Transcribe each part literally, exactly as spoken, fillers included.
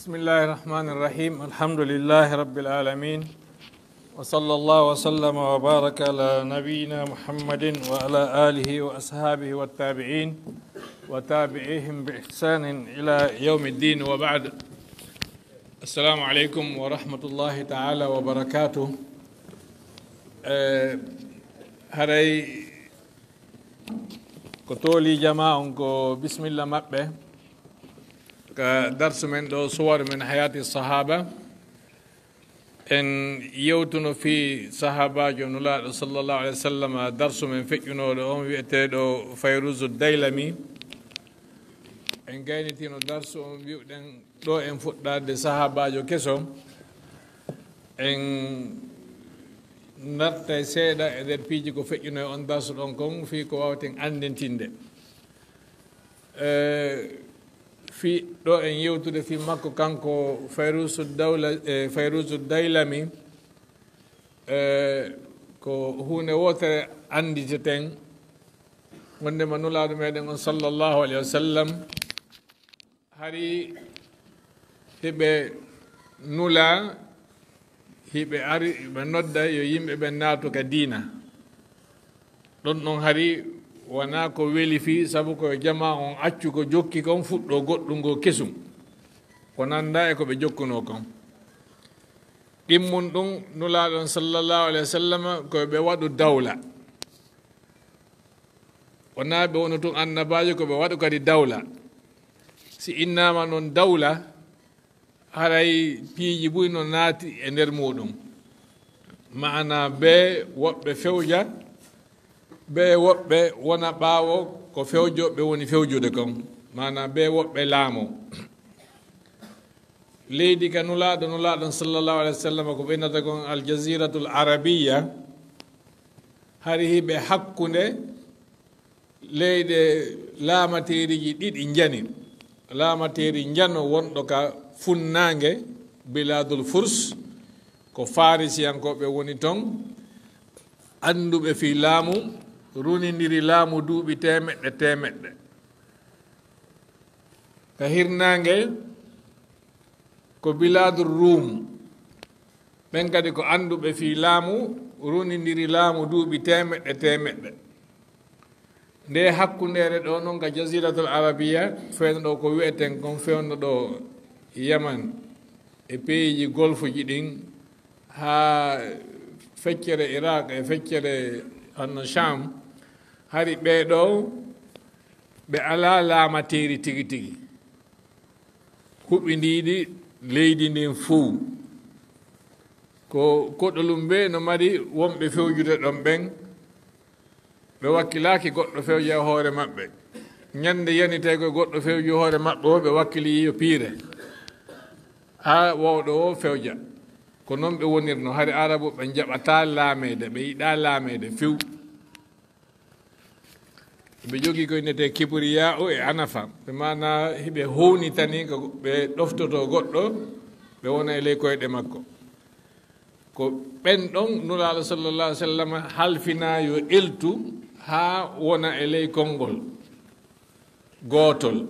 بسم الله الرحمن الرحيم. الحمد لله رب العالمين. وصلى الله وسلم وبارك على نبينا محمد وعلى آله وأصحابه والتابعين وتابعيهم بإحسان إلى يوم الدين وبعد. السلام عليكم ورحمة الله تعالى وبركاته. Eh, haray ko tooli jama on ko bismilla maɓɓe ka darsu men ɗo, suwaru men hayati sahaba. En yewtuno fii sahaabaajo Nulaaɗo sallallahu alaihi wasallam, darsu men feƴƴunooɗo on wi'eteeɗo Fayruzu Daylami. En gaynitino darsu on, wi'uɗen ɗo en fuɗɗaade sahaabaajo keso. En nartay seeɗa e nder piiji ko feƴƴuno e on darsu ɗon kon, fii ko waawten anndintinde. Eh, fii ɗo en yewtude fii makko, kanko Fayruzu Dawla, eh, Fayruzu Daylami, eh, ko huunde wootere annditeten, wondema Nulaaɗo meɗen on sallallahu alaihi wasallam, hari hiɓe nula, hiɓe ari, ɓe nodda yo yimɓe ɓen naatu ka diina. Ɗon ɗon hari wonaa ko weli fii, sabu ko jama on accu ko jokki kon, fuɗɗo goɗɗum ngo kesum, ko nanda e ko ɓe jokkuno kon. Ɗimmun ɗum, Nulaaɗo on sallallahu alaihi wasallam, ko ɓe waɗu dawla. Wonaa ɓe wonu tun annabaajo, ko ɓe waɗu kadi dawla. Si innaama non dawla, haray piiji buy no naati e nder muɗum. Maana bee woɓɓe fewja, bee woɓɓe wona ɓaawo ko fewjo ɓe woni fewjude kon. Maana bee woɓɓe laamo. Leydi ka Nulaaɗo, Nulaaɗo sallallahu alaihi wasallam ko ɓe innata kon Al Jaziratul Arabiya, hari hiɓe hakkunde leyɗe laamateeriiji ɗiɗi njani. Laamateeri njano wonɗo ka funnaange, Bilaadul Furs, ko Faarisiyankooɓe woni ton, annduɓe fii laamu, runindiri laamu duuɓi teemeɗɗe teemeɗɗe. Ka hirnaange ko Bilaadul Ruum, ɓen kadi ko annduɓe fii laamu, runindiri laamu duuɓi teemeɗɗe teemeɗɗe. Nde hakkundeere ɗo non ka Jaziratul Arabiya, fewndo ɗo ko wi'eten kon, fewndo ɗo Yaman e peyiiji golfuji ɗin, haa feccere Iraq e feccere hano Sham, hari ɓee ɗo ɓe alaa laamateeri tigi tigi huɓindiiɗi leydi ndin fow. Ko koɗolum ɓe no mari wonɓe fewjude ɗon ɓen, ɓe wakkilaaki goɗɗo fewja e hoore maɓɓe. Ñande yanitay ko goɗɗo fewju hoore maɓɓe o, ɓe wakkili yo piire haa wawɗo o fewja. Ko non ɓe wonirno, hari Arabu ɓe jaɓataa laameede, ɓe yiɗaa laameede few. Ɓe jogii ko innetee kibriya o e anafa, ɓe maana hiɓe hownitani ko ɓe ɗoftoto goɗɗo, ɓe wona e ley koyɗe makko. Ko ɓen ɗon Nulaaɗo sallallahu alaihi wasallam halfinaa yo eltu haa wona e ley konngol gootol.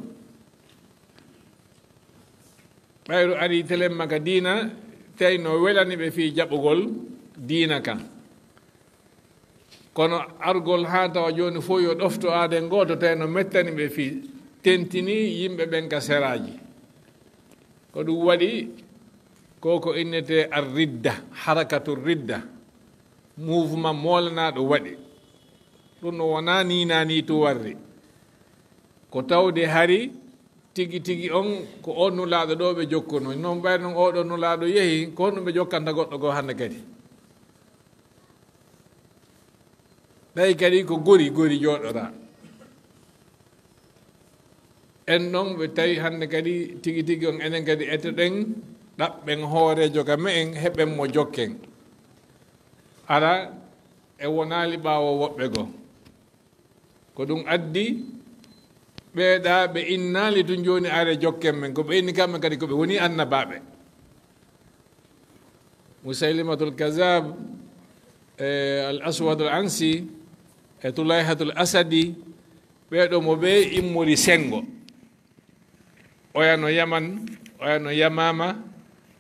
Ɓayru ari telemma ka diina, tawi no welani ɓe fii jaɓugol diina kan. Kono argol haa tawa jooni fow yo ɗofto aaden gooto, tawi no mettani ɓe fii, tentini yimɓe ɓen ka seraaji. Ko ɗum waɗi ko ko innetee ar-ridda, harakatu ridda, mouvement moolanaaɗo waɗi. Ɗum no wonaa nii naa nii tun warri. Ko tawde hari tigi tigi on ko on Nulaaɗo ɗo ɓe jokkuno. Non ɓay non oo ɗoo Nulaaɗo yehi, ko honɗum ɓe jokkanta goɗɗo goo hannde kadi? Ɓay kadi ko gori, gori jooɗoraa. En ɗon ɓe tawi hannde kadi tigi tigi on, enen kadi etoɗen, ɗaɓɓen hooreejo ka me'en, heɓen mo jokken. Ara e wonaali ɓaawo woɓɓe goo. Ko ɗum addi ɓeeɗa ɓe innaali tun jooni are jokken men. Ko ɓe inni kamɓe kadi ko ɓe woni annabaaɓe. Musaylimatul Kazab, e Al Aswadul Ansi, e Tulayhatul Asadi, ɓee ɗoo mo ɓe immori senngo. Oya no Yaman, oya no Yamaama,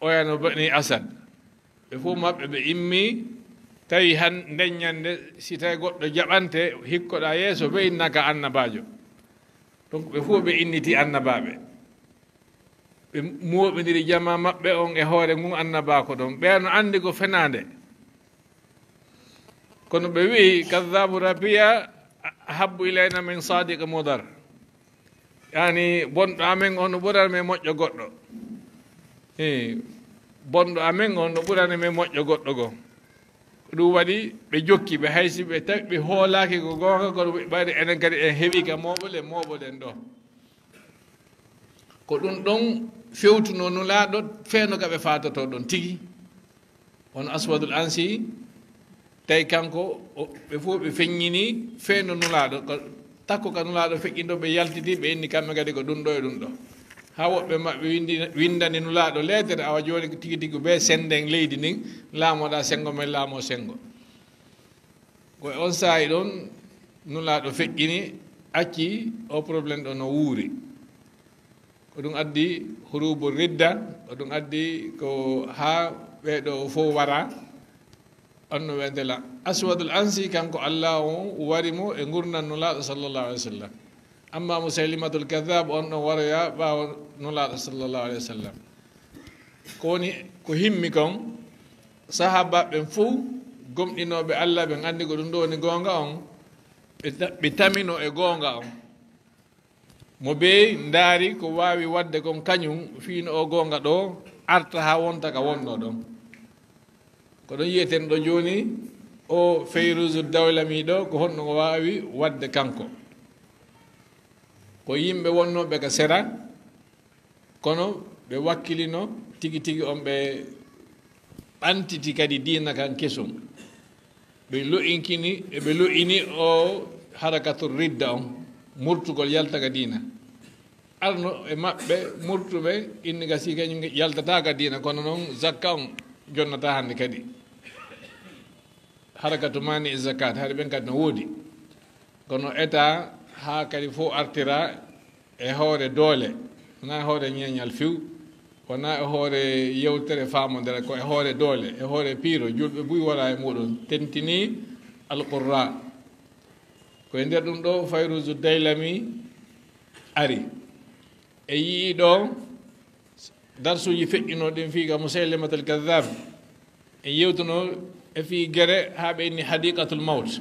oya no Bani Asad. Ɓe fof maɓɓe ɓe immi, tawi han nden ñande, si tawi goɗɗo jaɓante, hikkoɗaa yeeso, ɓe innaka annabaajo. Donc, ɓe fof ɓe inniti annabaaɓe. Ɓe mooɓindiri jamaa maɓɓe on e hoore ngun annabaako ɗon. Ɓe no anndi ko fenaande. Kono ɓe wi'i, "Kadhabu Rabia ahabbu ilayna min sadiq mudar." Yani, bonɗo amen on no ɓurani men moƴƴo goɗɗo. Eh, bonɗo amen on no ɓurani men moƴƴo goɗɗo goo. Ko ɗum waɗi ɓe jokki, ɓe haysi ɓe tawi ɓe hoolaaki ko goonga, kono ɓe ɓayri enen kadi en heɓi ka mooɓoɗen, mooɓoɗen ɗo. Ko ɗum ɗon fewtuno Nulaaɗo feeno ka ɓe faatotoo ɗon tigi. Hono Aswadul Ansi, tawi kanko, o, ɓe fof ɓe feññini feeno Nulaaɗo. Ko takko ka Nulaaɗo feƴƴi ɗo, ɓe yaltiti, ɓe inni kamɓe kadi ko ɗum ɗo e ɗum ɗo. Haa woɓɓe maɓɓe windi, windani Nulaaɗo leetere, awa jooni tigi tigi ɓe sennden leydi ndin, laamoɗaa senngo men, laamoo senngo. Ko e on saa'i ɗon Nulaaɗo feƴƴini, acci o problème ɗo no wuuri. Ko ɗum addi hurubu ridda, ko ɗum addi ko haa ɓee ɗo fof wara, on no wiyetee la Aswadul Ansi, kanko Allah on wari mo e ngurndan Nulaaɗo sallallahu alaihi wasallam. Amma Musaylimatul Kadhab on ɗon waroya ɓaawo Nulaaɗo sallallahu alaihi wasallam. Ko woni ko himmi kon, sahaabaaɓe ɓen fof gomɗinooɓe Allah ɓen anndi ko ɗum ɗo woni goonga on, ɓe ta-, ɓe tamino e goonga on. Mo bee ndaari ko waawi waɗde kon kañum fii no o goonga ɗo arta haa wonta ka wonno ɗon. Ko ɗon yi'eten ɗo jooni, o Fayruzu Dawlami ɗo, ko honno o waawi waɗde kanko? Ko yimɓe wonnooɓe ka sera, kono ɓe wakkilino tigi tigi on, ɓe ɓantiti kadi diina kan kesum. Ɓe lo'inkini, ɓe lo'ini o harakatu ridda on, murtugol yalta ka diina. Arno e maɓɓe murtuɓe inni ka si kañum yaltata ka diina, kono noon zakka on jonnata hannde kadi. Harakatu mani e zakat, hari ɓen kadi no woodi. Kono eta haa kadi fof artira e hoore doole, wonaa e hoore ñeeñal few, wonaa e hoore yewtere faamondere, ko e hoore doole, e hoore piiro, julɓe buy wara e muɗum, tentini alqurra. Ko e nder ɗum ɗo Fayruzu Daylami ari. E yi'i ɗo darsuuji feƴƴunooɗi ɗin fii ka Musaylimatul Kadhab, en yewtuno e fii gere haa ɓe inni Hadiqatul Mawt.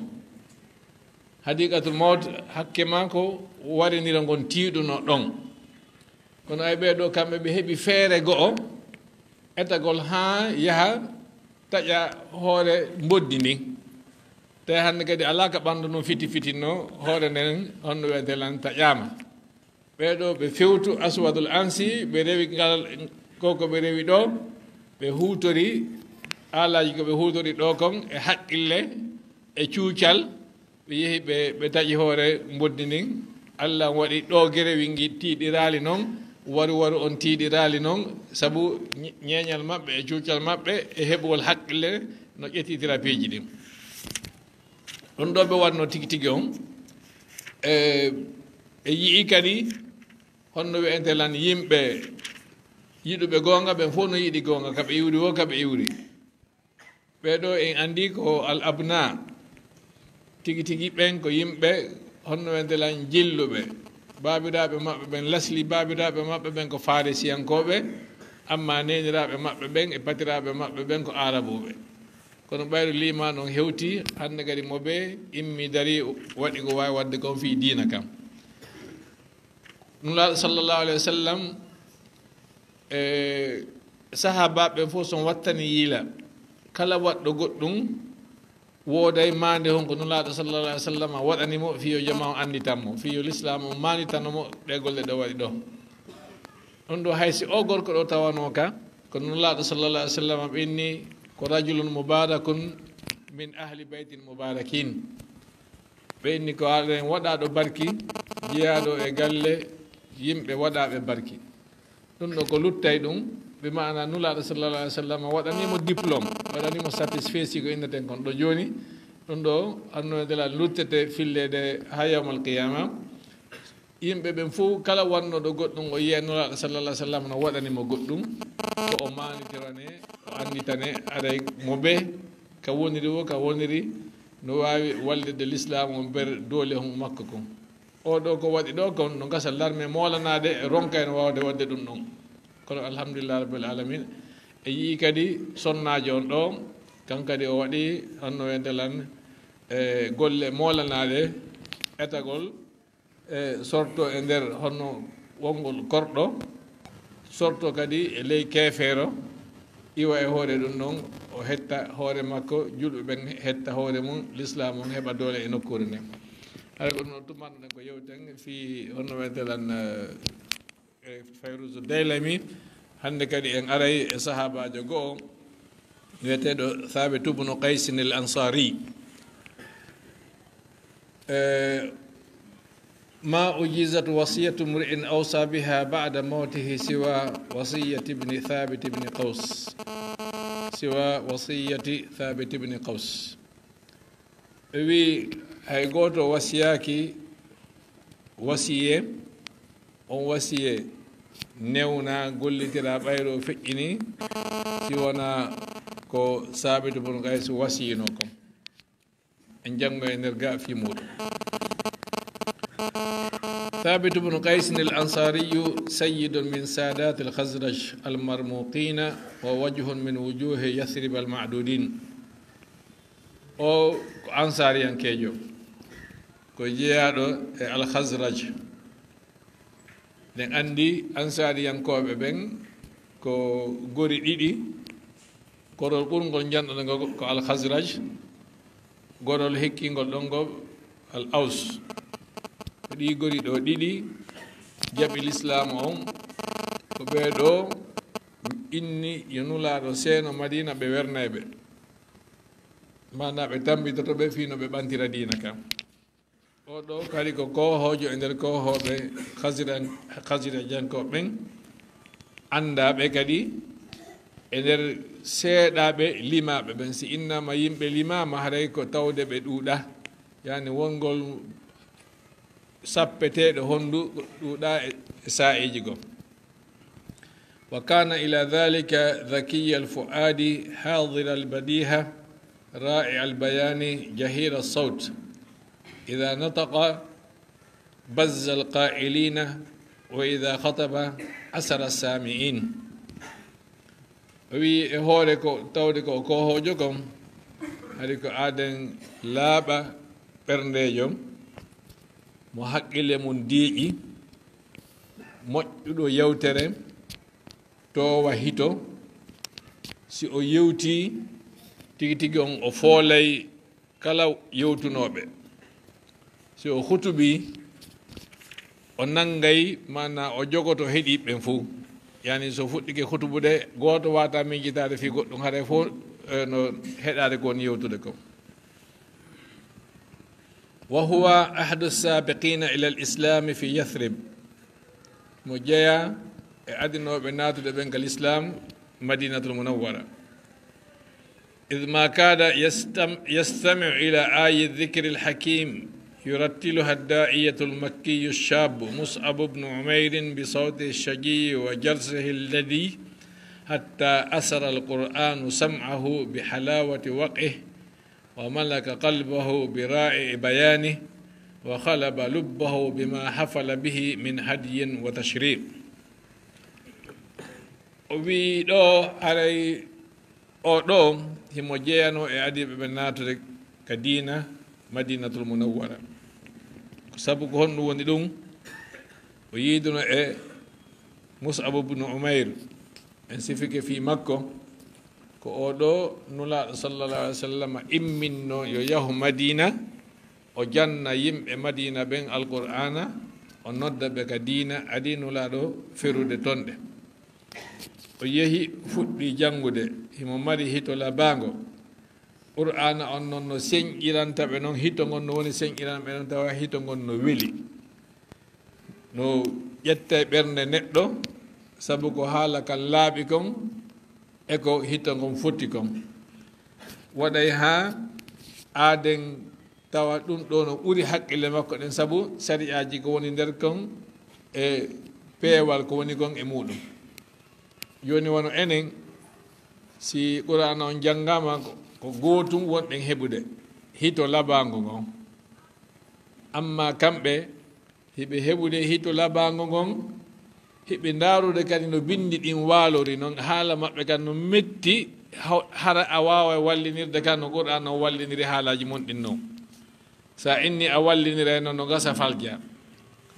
Hadiqatul Mawt, hakke maa ko warinira ngon tiiɗuno ɗon. Kono ay ɓee ɗo kamɓe ɓe heɓi feere go'o etagol haa yaha taƴa hoore mboddi ndin. Tawi hannde kadi alaa ka ɓanndu no fiti fitinno hoore nden, honno wiyetee lan, taƴaama. Ɓee ɗo ɓe fewtu Aswadul Ansi, ɓe rewi ngal, ko ko ɓe rewi ɗo, ɓe huutori aalaaji ko ɓe huutori ɗo kon e haqqille e cuucal, ɓe yehi ɓe, ɓe taƴi hoore mboddi ndin. Allah waɗi ɗo gerewi ngi tiiɗiraali non, waru waru on tiiɗiraali non, sabu ñe-, ñeeñal maɓɓe e cuucal maɓɓe e heɓugol haqqille no ƴettitira piiji ɗin. Ɗum ɗo ɓe waɗno tigi tigi on, e, e yi'i kadi honno wiyetee lan yimɓe yiɗuɓe goonga, ɓen fof no yiɗi goonga, ka ɓe iwri woo, ka ɓe iwri. Ɓee ɗo en anndi ko al abna. Tigi tigi ɓen ko yimɓe honno wiyetee lan jilluɓe. Baabiraaɓe maɓɓe ɓen, lasli baabiraaɓe maɓɓe ɓen ko Farisiyankooɓe, amma neeniraaɓe maɓɓe ɓen e patiraaɓe maɓɓe ɓen ko Aarabuuɓe. Kono ɓayru liimaan on hewti, hannde kadi mo ɓe immi dari waɗi ko waawi waɗde kon fii diina kan. Nulaaɗo sallallahu alayhi wa sallam, e sahaabaaɓe ɓen fof son wattani yiila, kala waɗɗo goɗɗum wooday maande hon ko Nulaaɗo sallallahu alayhi wa sallam waɗani mo, fii yo jama on annditan mo, fii yo lislaam on maanditano mo ɗee golle ɗe waɗi ɗo. Ɗum ɗo hay si o gorko ɗo tawanoo ka, ko Nulaaɗo sallallahu alayhi wa sallam ɓe inni ko rajulun mubarakun min ahli baytin mubarakin. Ɓe inni ko aɗen waɗaaɗo barki, jeyaaɗo e galle yimɓe waɗaaɓe barki. Ɗum ɗo ko luttay ɗum, bi maana Nulaaɗo sallallahu alayhi wa sallam waɗanii mo diplôme, waɗanii mo satisfait si ko inneten kon ɗo jooni. Ɗum ɗo annoyde la luttete filleede haa yawmal qiyama. Yimɓe ɓen fof, kala wannoɗo goɗɗum, o yiya Nulaaɗo sallallahu alaihi wasallam no waɗani mo goɗɗum, ko o maanitorane, o annditane, aray mo be ka woniri wo, ka woniri, no waawi wallirde lislaam on ber doole hon makko kon. O ɗo ko waɗi ɗo kon, no gasa larme moolanaade, ronkay no waawde waɗde ɗum ɗon. Kono alhamdulillah rabbil alamin, e yi'i kadi sonnaajo on ɗo, kan kadi o waɗi honno wiyete lan, e golle moolanaaɗe, etagol, e sorto e nder honno wongol korɗo, sorto kadi e ley keefeero, iwa e hoore ɗum ɗon, o hetta hoore makko, julɓe ɓen hetta hoore mum, lislaam on heɓa doole e nokkuure nden. Hara ko ɗum ɗon tumanno ɗen ko yewten fii honno wiyete lan, eh, e Fayruzu Daylami. Hannde kadi en aray e sahaabaajo go'o wiyeteeɗo Thabit ibn Qaysin al-Ansari. Eh, ما أجيزت وصية امرئ أوصى بها بعد موته سوى وصية ابن ثابت بن قوس، سوى وصية ثابت بن قوس. O wi'i, hay gooto wasiyaaki wasiye, on wasiye newna, gollitira ɓayro feƴƴini, si wona ko Saabitu bun Qays wasiyino kon. En janngo e nder ga fii muuɗum. Saabitu bun Qaysin al Ansariyu sayyidun min saadaati al Khazraj al marmuqina wa wajhun min wujuhi Yathrib al ma'dudin. O ko ansaariyankeejo, ko jeyaaɗo e Al Khazraj. Ɗen anndi ansaariyankooɓe ɓen ko gori ɗiɗi, korol ɓurngol njanɗo ngo ko Al Khazraj, gorol hekkingol ɗon ngo Al Aws. Ko ɗii gori ɗo ɗiɗi jaɓi lislaamu on, ko ɓee ɗo inni yo Nulaaɗo seeno Madiina ɓe wernayɓe. Maanaa ɓe tammbitoto ɓe fii no ɓe ɓantira diina kan. O ɗo kadi ko koohoojo e nder koohooɓe Khazira-, Khazirajankooɓe ɓen, anndaaɓe kadi e nder seeɗaaɓe limaaɓe ɓen. Si innaama yimɓe limaama, haray ko tawde ɓe ɗuuɗaa, yaani wongol sappeteeɗo honndu ɗuuɗaa e, e saa'iiji goo. وكان إلى ذلك ذكي الفؤاد حاضر البديهة رائع البيان جهير الصوت، إذا نطق بز القائلين، وإذا خطب أسر السامعين. O wi'i e hoore ko tawde ko o koohoojo kon, hari ko aaden laaɓa ɓerndeejo, mo haqqille mum deeƴi, moƴƴuɗo yewtere, toowa hito. Si o yewtii, tigi tigi on o foolay kala yewtunooɓe. Si o hutubii, o nanngay, maanaa o jogoto heɗiiɓe ɓen fow. Yaani, so fuɗɗike hutubude, gooto waawataa miijitaade fii goɗɗum, haray fow, eh, no heɗaade ko woni yewtude kon. وهو أحد السابقين إلى الإسلام في يثرب. Mo jeyaa e adinooɓe naatude ɓen ka lislaam Madinatul Munawwara. إذ ما كاد يستم-، يستمع إلى آي الذكر الحكيم يرتلها الداعية المكي الشاب مصعب بن عمير بصوته الشجي وجرسه اللذي، حتى أسر القرآن سمعه بحلاوة وقعه، وملك قلبه برائع بيانه، وغلب لبه بما حفل به من هدي وتشريع. O wi'i ɗo, haray o ɗo, himo jeyanoo e adiiɓe ɓe naatude ka diina Madinatul Munawwara. Ko sabu ko honɗum woni ɗum? O yiiduno e Mus'ab ibn Umayr, en sifike fii makko, ko o ɗo Nulaaɗo sallallahu alaihi wasallam imminno yo yahu Madiina, o janna yimɓe Madiina ɓen Alqur'aana, o nodda ɓe ka diina, adi Nulaaɗo ferude ton ɗe. O yehi, fuɗɗi janngude, himo mari hito labaango. Qur'aana on non no senƴiranta ɓe non, hito ngon no woni senƴiran ɓe non, tawa hito ngon no weli. No ƴetta e ɓernde neɗɗo, sabu ko haala kan laaɓi kon, e ko hito ngon foti kon. Waɗay haa aaden Tawa ɗum ɗo no ɓuri haqqille makko ɗen, sabu sari'aaji ko woni nder kon e peewal ko woni kon e muuɗum. Jooni wano enen, si Qur'aana on janngaama ko, ko gootum wonɗen heɓude hito labaango ngon. Amma kamɓe, hiɓe heɓude hito labaango ngon, hiɓe ndaarude kadi no binndi ɗin waalori non, haala maɓɓe kan no metti, haw-, hara a waaway wallinirde kan no Qur'aana on walliniri haalaaji mon ɗin non. Sa inni a wallinirayno no gasa falja.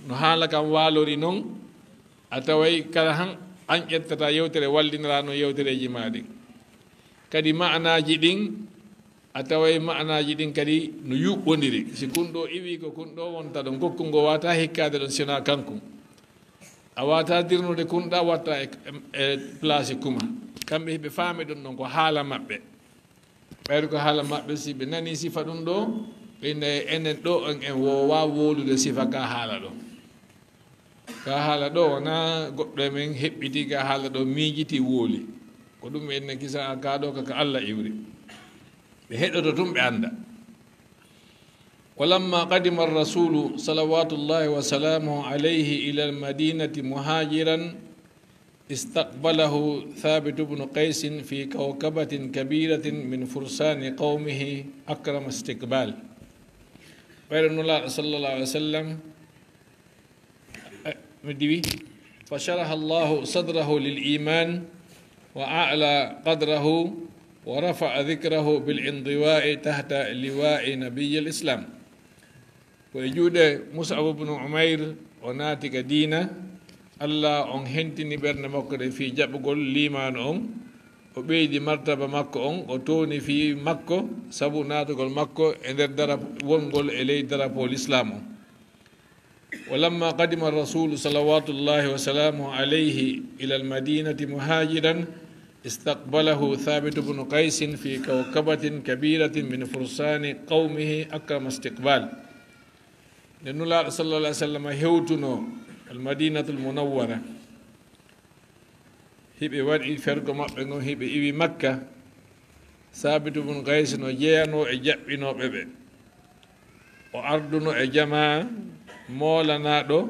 No haala kan waalori non, a taway kala han an ƴettata yewtere wallinira no yewtereeji ma ɗin. Kadi ma'anaaji ɗin, a taway ma'anaaji ɗin kadi no yuɓɓondiri. Si kun ɗo iwi ko kun ɗo wonta ɗon, kokku ngo wata hikkaade ɗon sina kanku. A wata dirnude kun ɗa watta e, e place kuma. Kamɓe hiɓe faami ɗum ɗon ko haala maɓɓe. Ɓayri ko haala maɓɓe, si ɓe nani sifa ɗum ɗo, ɓe inna e enen ɗo en, en wowa wolude sifa ka haala ɗo. Ka haala ɗo, wona goɗɗo e men heɓɓiti ka haala ɗo, miijiti woli. Ko ɗum en kisa ka ɗo, ka, ka Allah iwri. Ɓe heɗoto tun ɓe annda. ولما قدم الرسول صلوات الله وسلامه عليه إلى المدينة مهاجرا استقبله ثابت بن قيس في كوكبة كبيرة من فرسان قومه أكرم استقبال. Ɓayri Nulaaɗo sallallahu alaihi wa sallam, eh, mi diwi, فشرح الله صدره للإيمان وأعلى قدره ورفع ذكره بالانضواء تحت لواء نبي الإسلام. Ko e juuɗe Mus'ab ibn Umayr o naati ka diina, Allah on hentini ɓernde makko ɗen fii jaɓugol liimaanu on, o ɓeydi martaba makko on, o towni fii makko sabu naatugol makko e nder darap-, wongol e ley darapoo Lislaam on. ولما قدم الرسول صلوات الله وسلامه عليه إلى المدينة مهاجرا استقبله ثابت بن قيس في كوكبة كبيرة من فرسان قومه أكرم استقبال. Nde Nulaaɗo sallallahu alaihi wa sallam hewtuno Al-Madinatul Munawwara, hiɓe waɗi fergo maɓɓe ngon, hiɓe iwi Makka. Saabitu bun Qaysi no jeyanoo e jaɓɓinooɓe ɓe. O arduno e jamaa moolanaaɗo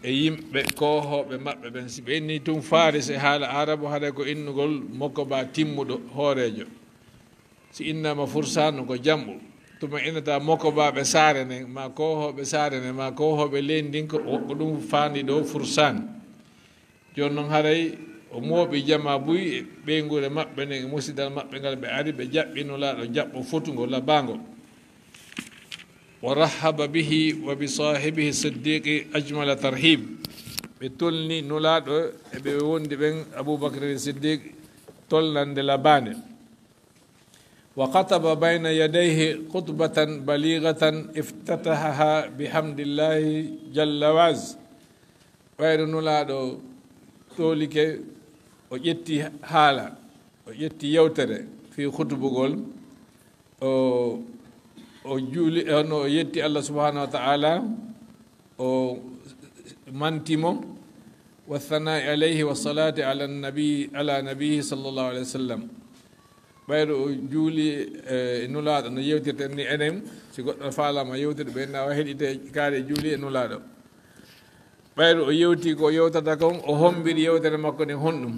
e yimɓe koohooɓe maɓɓe ɓen. Si ɓe inni tun Faaris e haala Arabu, haɗa ko innugol mokoba timmuɗo, hooreejo. Si innama fursaanu ko jamɓu. Tuma innata mokobaaɓe saare nden, ma koohooɓe saare nden, ma koohooɓe leydi ndin, ko, ko ɗum faandi ɗo fursaan. Jooni non haray o mooɓi jamaa buy e ɓeynguure maɓɓe nden, e musidal maɓɓe ngal, ɓe ari ɓe jaɓɓi Nulaaɗo jaɓɓo fotungo labaango. Wa rahhaba bihi wa bi saahibihi Siddiqi ajmala tarhib. Ɓe tolni Nulaaɗo e ɓe wondi ɓen, Abubakar Siddiq, tolnande labaande. Wa khataba bayna yadayhi khutbatan balighatan iftatahaha bihamdillahi jalla wa azza. Ɓayri Nulaaɗo toolike, o ƴetti haala, o ƴetti yewtere fii khutbugol, o, o juuli, hono o yetti Allah subhanahu wa ta'ala, o manti mo, wa thanaa'i alayhi wa salaati ala nabi, ala nabihi sallallahu alayhi wa sallam. Ɓayri o juuli e Nulaaɗo no yewtirten ni enen, si goɗɗo faalaama yewtude, ɓe na o heɗite kaari juuli e Nulaaɗo. Ɓayri o yewti ko yewtata kon, o hombiri yewtere makko nden honɗum.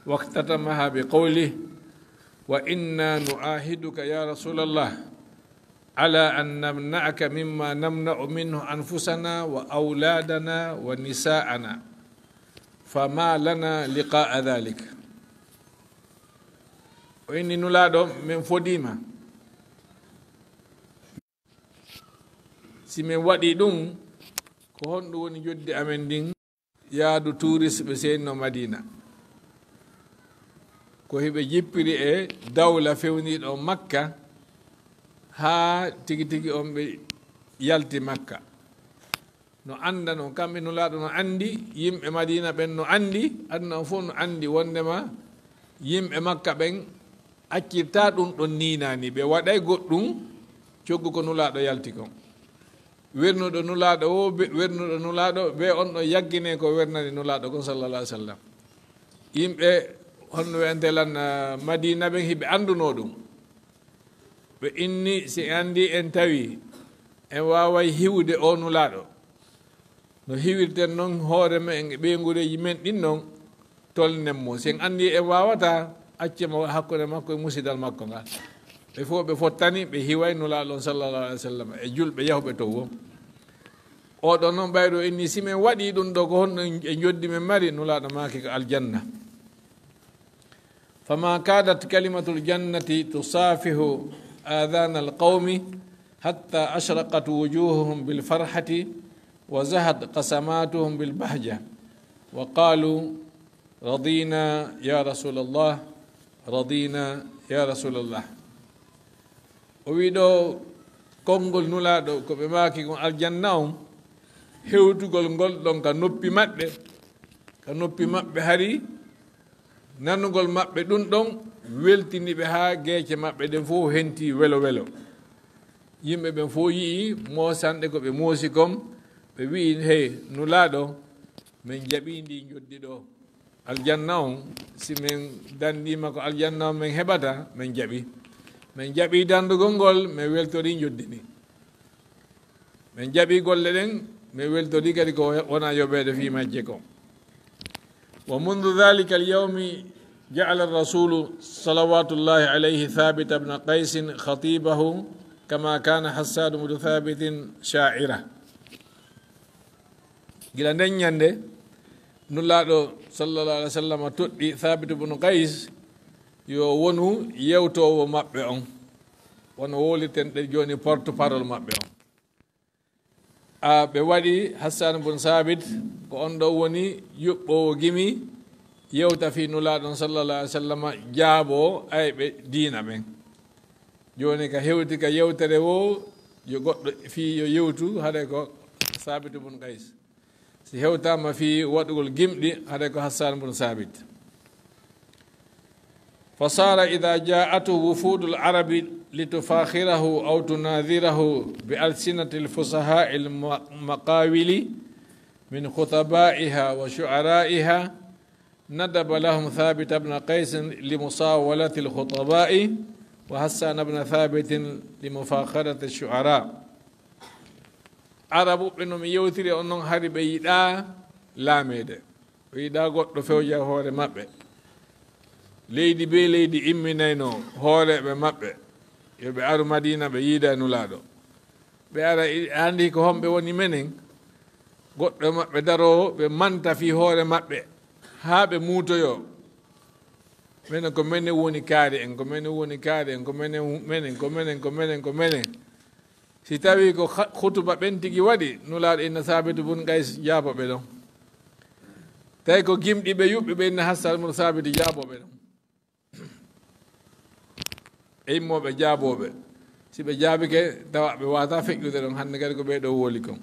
Waqtatamaha bi qawli, wa inna nu'ahiduka ya Rasulallah, ala an namna'aka mimma namna'u minhu anfusana wa awladana wa nisa'ana. Fama lana liqa'a dhalik. O inni Nulaaɗo, men fodiima. Si men waɗi ɗum, ko honɗum woni joddi amen ndin? Yaadu tuuris ɓe seenno Madina. Ko hiɓe jippiri e dawla fewniiɗo Makka, haa tigi tigi on ɓe yalti Makka. No annda non, kamɓe Nulaaɗo no anndi, yimɓe Madina ɓen no anndi, aduna on fof no anndi wonndema yimɓe Makka ɓen accirta ɗum ɗon niinaani, ɓe waɗay goɗɗum coggu ko Nulaaɗo yalti kon. Wernuɗo Nulaaɗo o, be, wernuɗo Nulaaɗo, be on ɗon yaggine ko wernani Nulaaɗo kon, sallallahu alaihi wasallam. Yimɓe honno wi'ante lan, ah, Madina ɓen hiɓe anndunoo ɗum. Ɓe inni, si en anndi en tawi en waaway hiwude o Nulaaɗo, no hiwirten non hoore men e ɓeynguureeji men ɗin non, tolnen mo. Si en anndi en waawataa, acce mo hakkunde makko e musidal makko ngal. Ɓe fof ɓe fottani, ɓe hiway Nulaaɗo on sallallahu alaihi wasallam e julɓe yahɓe to woo. Oɗo non ɓayɗo inni, si men waɗii ɗum ɗo, ko honno e njoddi men mari? Nulaaɗo maaki ko aljanna. فما كادت كلمة الجنة تصافح آذان القوم حتى أشرقت وجوههم بالفرحة وزهت قسماتهم بالبهجة وقالوا: رضينا يا رسول الله، رضينا يا رسول الله. O wi'i ɗo konngol Nulaaɗo, ko ɓe maaki kon aljanna on, hewtugol ngol ɗon ka noppi maɓɓe, ka noppi maɓɓe hari, nanugol maɓɓe ɗum ɗon weltini ɓe haa geece maɓɓe ɗen fof henti welo welo. Yimɓe ɓen fof yi'i moosanɗe ko ɓe moosi kon, ɓe wi'i, "Hey, Nulaaɗo, men jaɓii ndi njoddi ɗo." Aljanna on, si men dandiima ko aljanna on men heɓata, men jaɓi. Men jaɓi dandugol ngol, men weltori njoddi ndi. Men jaɓi golle ɗen, men weltori kadi ko wona yoɓeede fii majje kon. ومنذ ذلك اليوم جعل الرسول صلوات الله عليه ثابت بن قيس خطيبه كما كان حسان بن ثابت شاعره. Gila nden ñande, Nulaaɗo sallallahu alaihi wasallam toɗɗi Thabit ibn Qais yo wonu yewtoowo maɓɓe on, wano wowlirten ɗe jooni porte-parole maɓɓe on. A, ɓe waɗi Hassan bun Thabit ko on ɗo woni yuɓɓoowo gimi, yewta fii Nulaaɗo on sallallahu alaihi wasallam, jaaboo ayɓe diina ɓen. Jooni ka hewti ka yewtere woo, yo goɗɗo fii yo yewtu, haɗa ko Thabit bun Qais. Si hewtaama fii waɗugol gimɗi, haɗa ko Hassan bun Thabit. فصار إذا جاءته وفود العرب لتفاخره أو تناظره بألسنة الفصحاء المقاول من خطبائها وشعرائها ندب لهم ثابت بن قيس لمصاولة الخطباء وحسان بن ثابت لمفاخرة الشعراء. Arabuɓe no mi yewtiri on non, hari ɓe yiɗaa laameede. O yiɗaa goɗɗo fewja hoore maɓɓe. Leydi bee leydi imminayno hooreeɓe maɓɓe, yo ɓe aru Madiina, ɓe yiida e Nulaaɗo. Ɓe ara, i-, anndi ko homɓe woni menen? Goɗɗo e maɓɓe daroowo, ɓe manta fii hoore maɓɓe, haa ɓe muutoyoo. Menen ko menen woni kaari en, ko menen woni kaari en, ko menen, menen, ko menen, ko menen, ko menen. Si tawii ko kha-, khutuba ɓen tigi waɗi, Nulaaɗo inna Saabitu bun Qays jaabo ɓe ɗon. Tawi ko gimɗi ɓe yuɓɓi, ɓe inna Hassan bun Saabitu jaabo ɓe ɗon. E immooɓe jaabooɓe. Si ɓe jaabike, tawa ɓe waawataa feƴƴude ɗon, hannde kadi ko ɓee ɗoo wowli kon.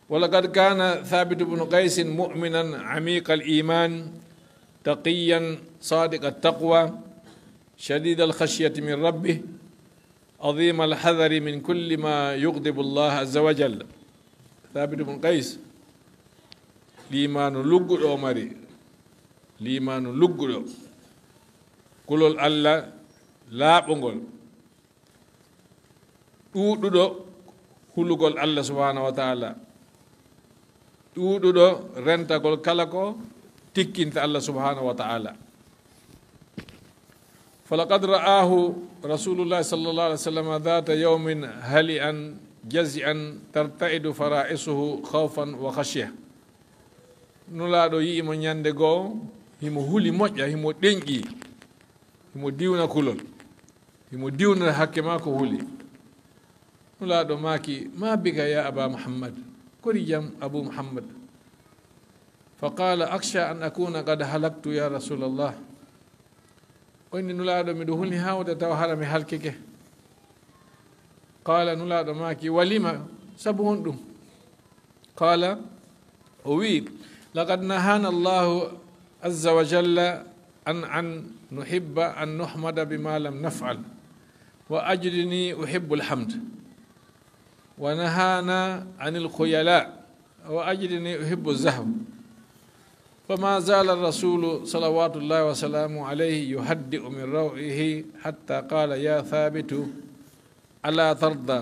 ولقد كان ثابت بن قيس مؤمنا عميق الإيمان تقيا صادق التقوى شديد الخشية من ربه عظيم الحذر من كل ما يغضب الله عز وجل. Thabit bun Qays, liimaanu lugguɗo o mari, liimaanu lugguɗo, kulol Alla laaɓungol, ɗuuɗuɗo hulugol Alla subhaanahu wa ta'ala, ɗuuɗuɗo rentagol kala ko tikkinta Alla subhaanahu wa ta'ala. فلقد رآه رسول الله صلى الله عليه وسلم ذات يوم هلئا جزعا ترتعد فرائصه خوفا وخشية. Nulaaɗo yi'i mo ñande goo, himo huli moƴƴa, himo ɗenƴi, himo diwna kulol, himo diwna hakke maako huli. Nulaaɗo maaki: "ما بك يا أبا محمد؟" Kori jam, Abu Muhammad? فقال: "أخشى أن أكون قد هلكت يا رسول الله." O inni: "Nulaaɗo, miɗo huli haa wota taw hara mi halkike." قال, Nulaaɗo maaki: "ولم؟" Sabu honɗum? قال, o wi'i: "لقد نهانا الله عز وجل أن، أن نحب أن نحمد بما لم نفعل، وأجدني أحب الحمد، ونهانا عن الخيلاء، وأجدني أحب الزحف." فما زال الرسول صلوات الله وسلامه عليه يهدئ من روعه حتى قال: يا ثابت، ألا ترضى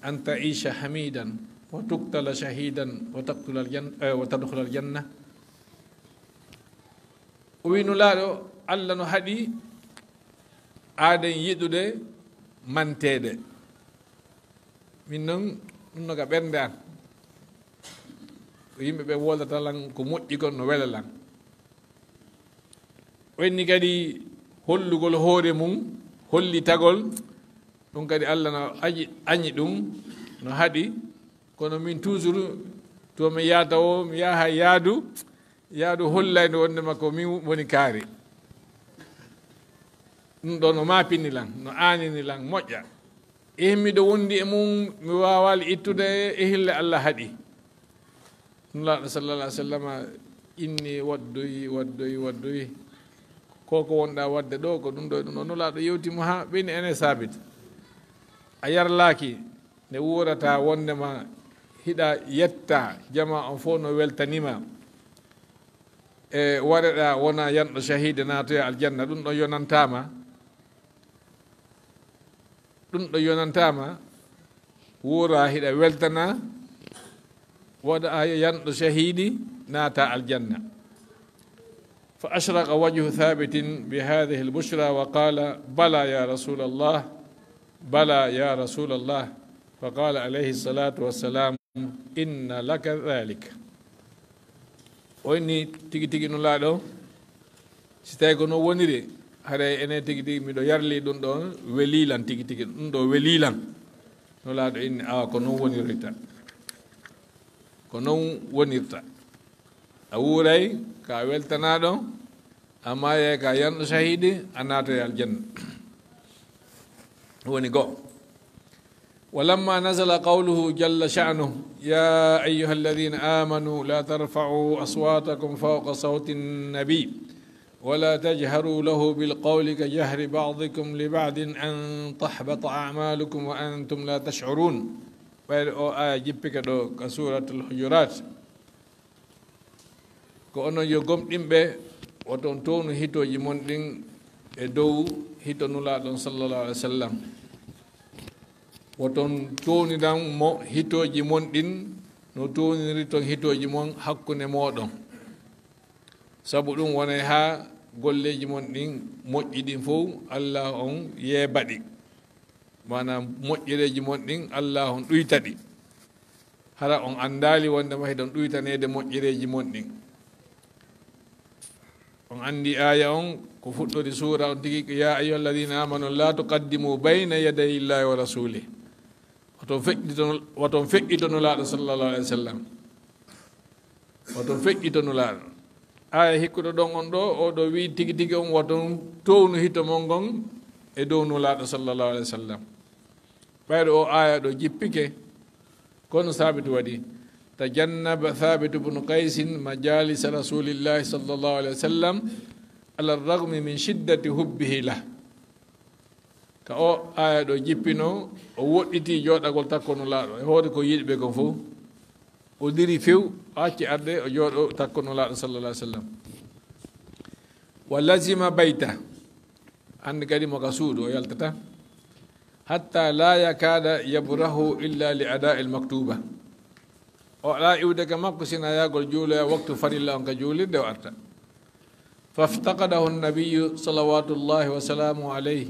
أن تعيش حميدا وتقتل شهيدا وتقتل الجن-، آه، وتدخل الجنة؟ O wi Nulaaɗo Allah no haɗi aaden yiɗude manteede. Min noon, ɗum no ka ɓernde an. Ko yimɓe ɓe woodata lan, ko moƴƴi kon no wela lan. O inni kadi hollugol hoore mum, hollitagol, ɗum kadi Allah no aji-, añi ɗum, no haɗi. Kono min toujours, to mi yaata o, mi yaha yaadu, yaadu hollay nde wonde makko min woni kaari. Ɗum ɗo no maapini lan, no aanini lan, moƴƴa. E miɗo wondi e mum, mi waawali ittude e hille Allah haɗi. Nulaaɗo sallallahu alaihi wasallam inni waddoyi, waddoyi, waddoyi. Ko ko wonɗa wadde ɗo, ko ɗum ɗo e ɗum ɗo. Nulaaɗo yewti mo haa ɓeyni ene Saabit. A yarlaaki nde wuurata wondema hiɗa yetta jama on fof no weltanima. E wareɗa wona yanɗo shahide naatoya aljanna, ɗum ɗo yonantama. Ɗum ɗo yonantama, wuura hiɗa weltana, waɗa a yanɗo shahidi, naata aljanna. فأشرق وجه ثابت بهذه البشرى وقال: بلى يا رسول الله، بلى يا رسول الله. فقال عليه الصلاة والسلام: إن لك ذلك. O inni tigi tigi Nulaaɗo, si tawi ko noon woniri, haray enen tigi tigi miɗo yarli ɗum ɗo, welii lan tigi tigi, ɗum ɗo welii lan. Nulaaɗo inni, awa ko noon wonirta. Ko noon wonirta. A wuuray ka weltanaaɗo, a maayay ka yanɗo shahidi, a naatoy aljanna. Woni go. ولما نزل قوله جل شأنه: يا أيها الذين آمنوا لا ترفعوا أصواتكم فوق صوت النبي ولا تجهروا له بالقول كجهر بعضكم لبعض أن تحبط أعمالكم وأنتم لا تشعرون. Ɓayde o aya jippike ɗo ka Suratul Hujurat. Ko onon yo gomɗinɓe, woton townu hitooji mon ɗin e dow hito Nulaaɗo on sallallahu alaihi wasallam. Woton towniran mo hitooji mon ɗin no towniriton hitooji mon hakkunde mooɗon. Sabu ɗum wonay haa golleeji mon ɗin moƴƴi ɗin fow Allah on yeebaɗi. Maanaam moƴƴereeji mon ɗin Allah on ɗuytaɗi. Hara on anndaali wondema hiɗon ɗuytaneede moƴƴereeji mon ɗin. On anndi aaya on ko fuɗɗori suura on tigi, يا أيها الذين آمنوا لا تقدموا بين يدي الله ورسوله. Woton feƴƴito, woton feƴƴito Nulaaɗo sallallahu alaihi wasallam. Woton feƴƴito Nulaaɗo. Aaya hikkuɗo ɗon on ɗo, o ɗo wi'i tigi tigi on woton townu hito mon ngon e dow Nulaaɗo sallallahu alaihi wasallam. Ɓayɗo o aaya ɗo jippike, kono Saabit waɗi. تجنب ثابت بن قيس مجالس رسول الله صلى الله عليه وسلم على الرغم من شدة حبه له. Ka o aaya ɗo jippino, o woɗɗiti jooɗagol takko Nulaaɗo e hoore ko yiɗi ɓe kon fow. O diri few, o acci arde, o jooɗo takko Nulaaɗo sallallahu alaihi wasallam. ولزم بيته. Anndi kadi mo ka suudu o yaltata. حتى لا يكاد يبرح إلا لأداء المكتوبة. O alaa iwde ka makko sina yaagol juuloya waktu farilla on ka juulirde o arta. فافتقده النبي صلوات الله وسلامه عليه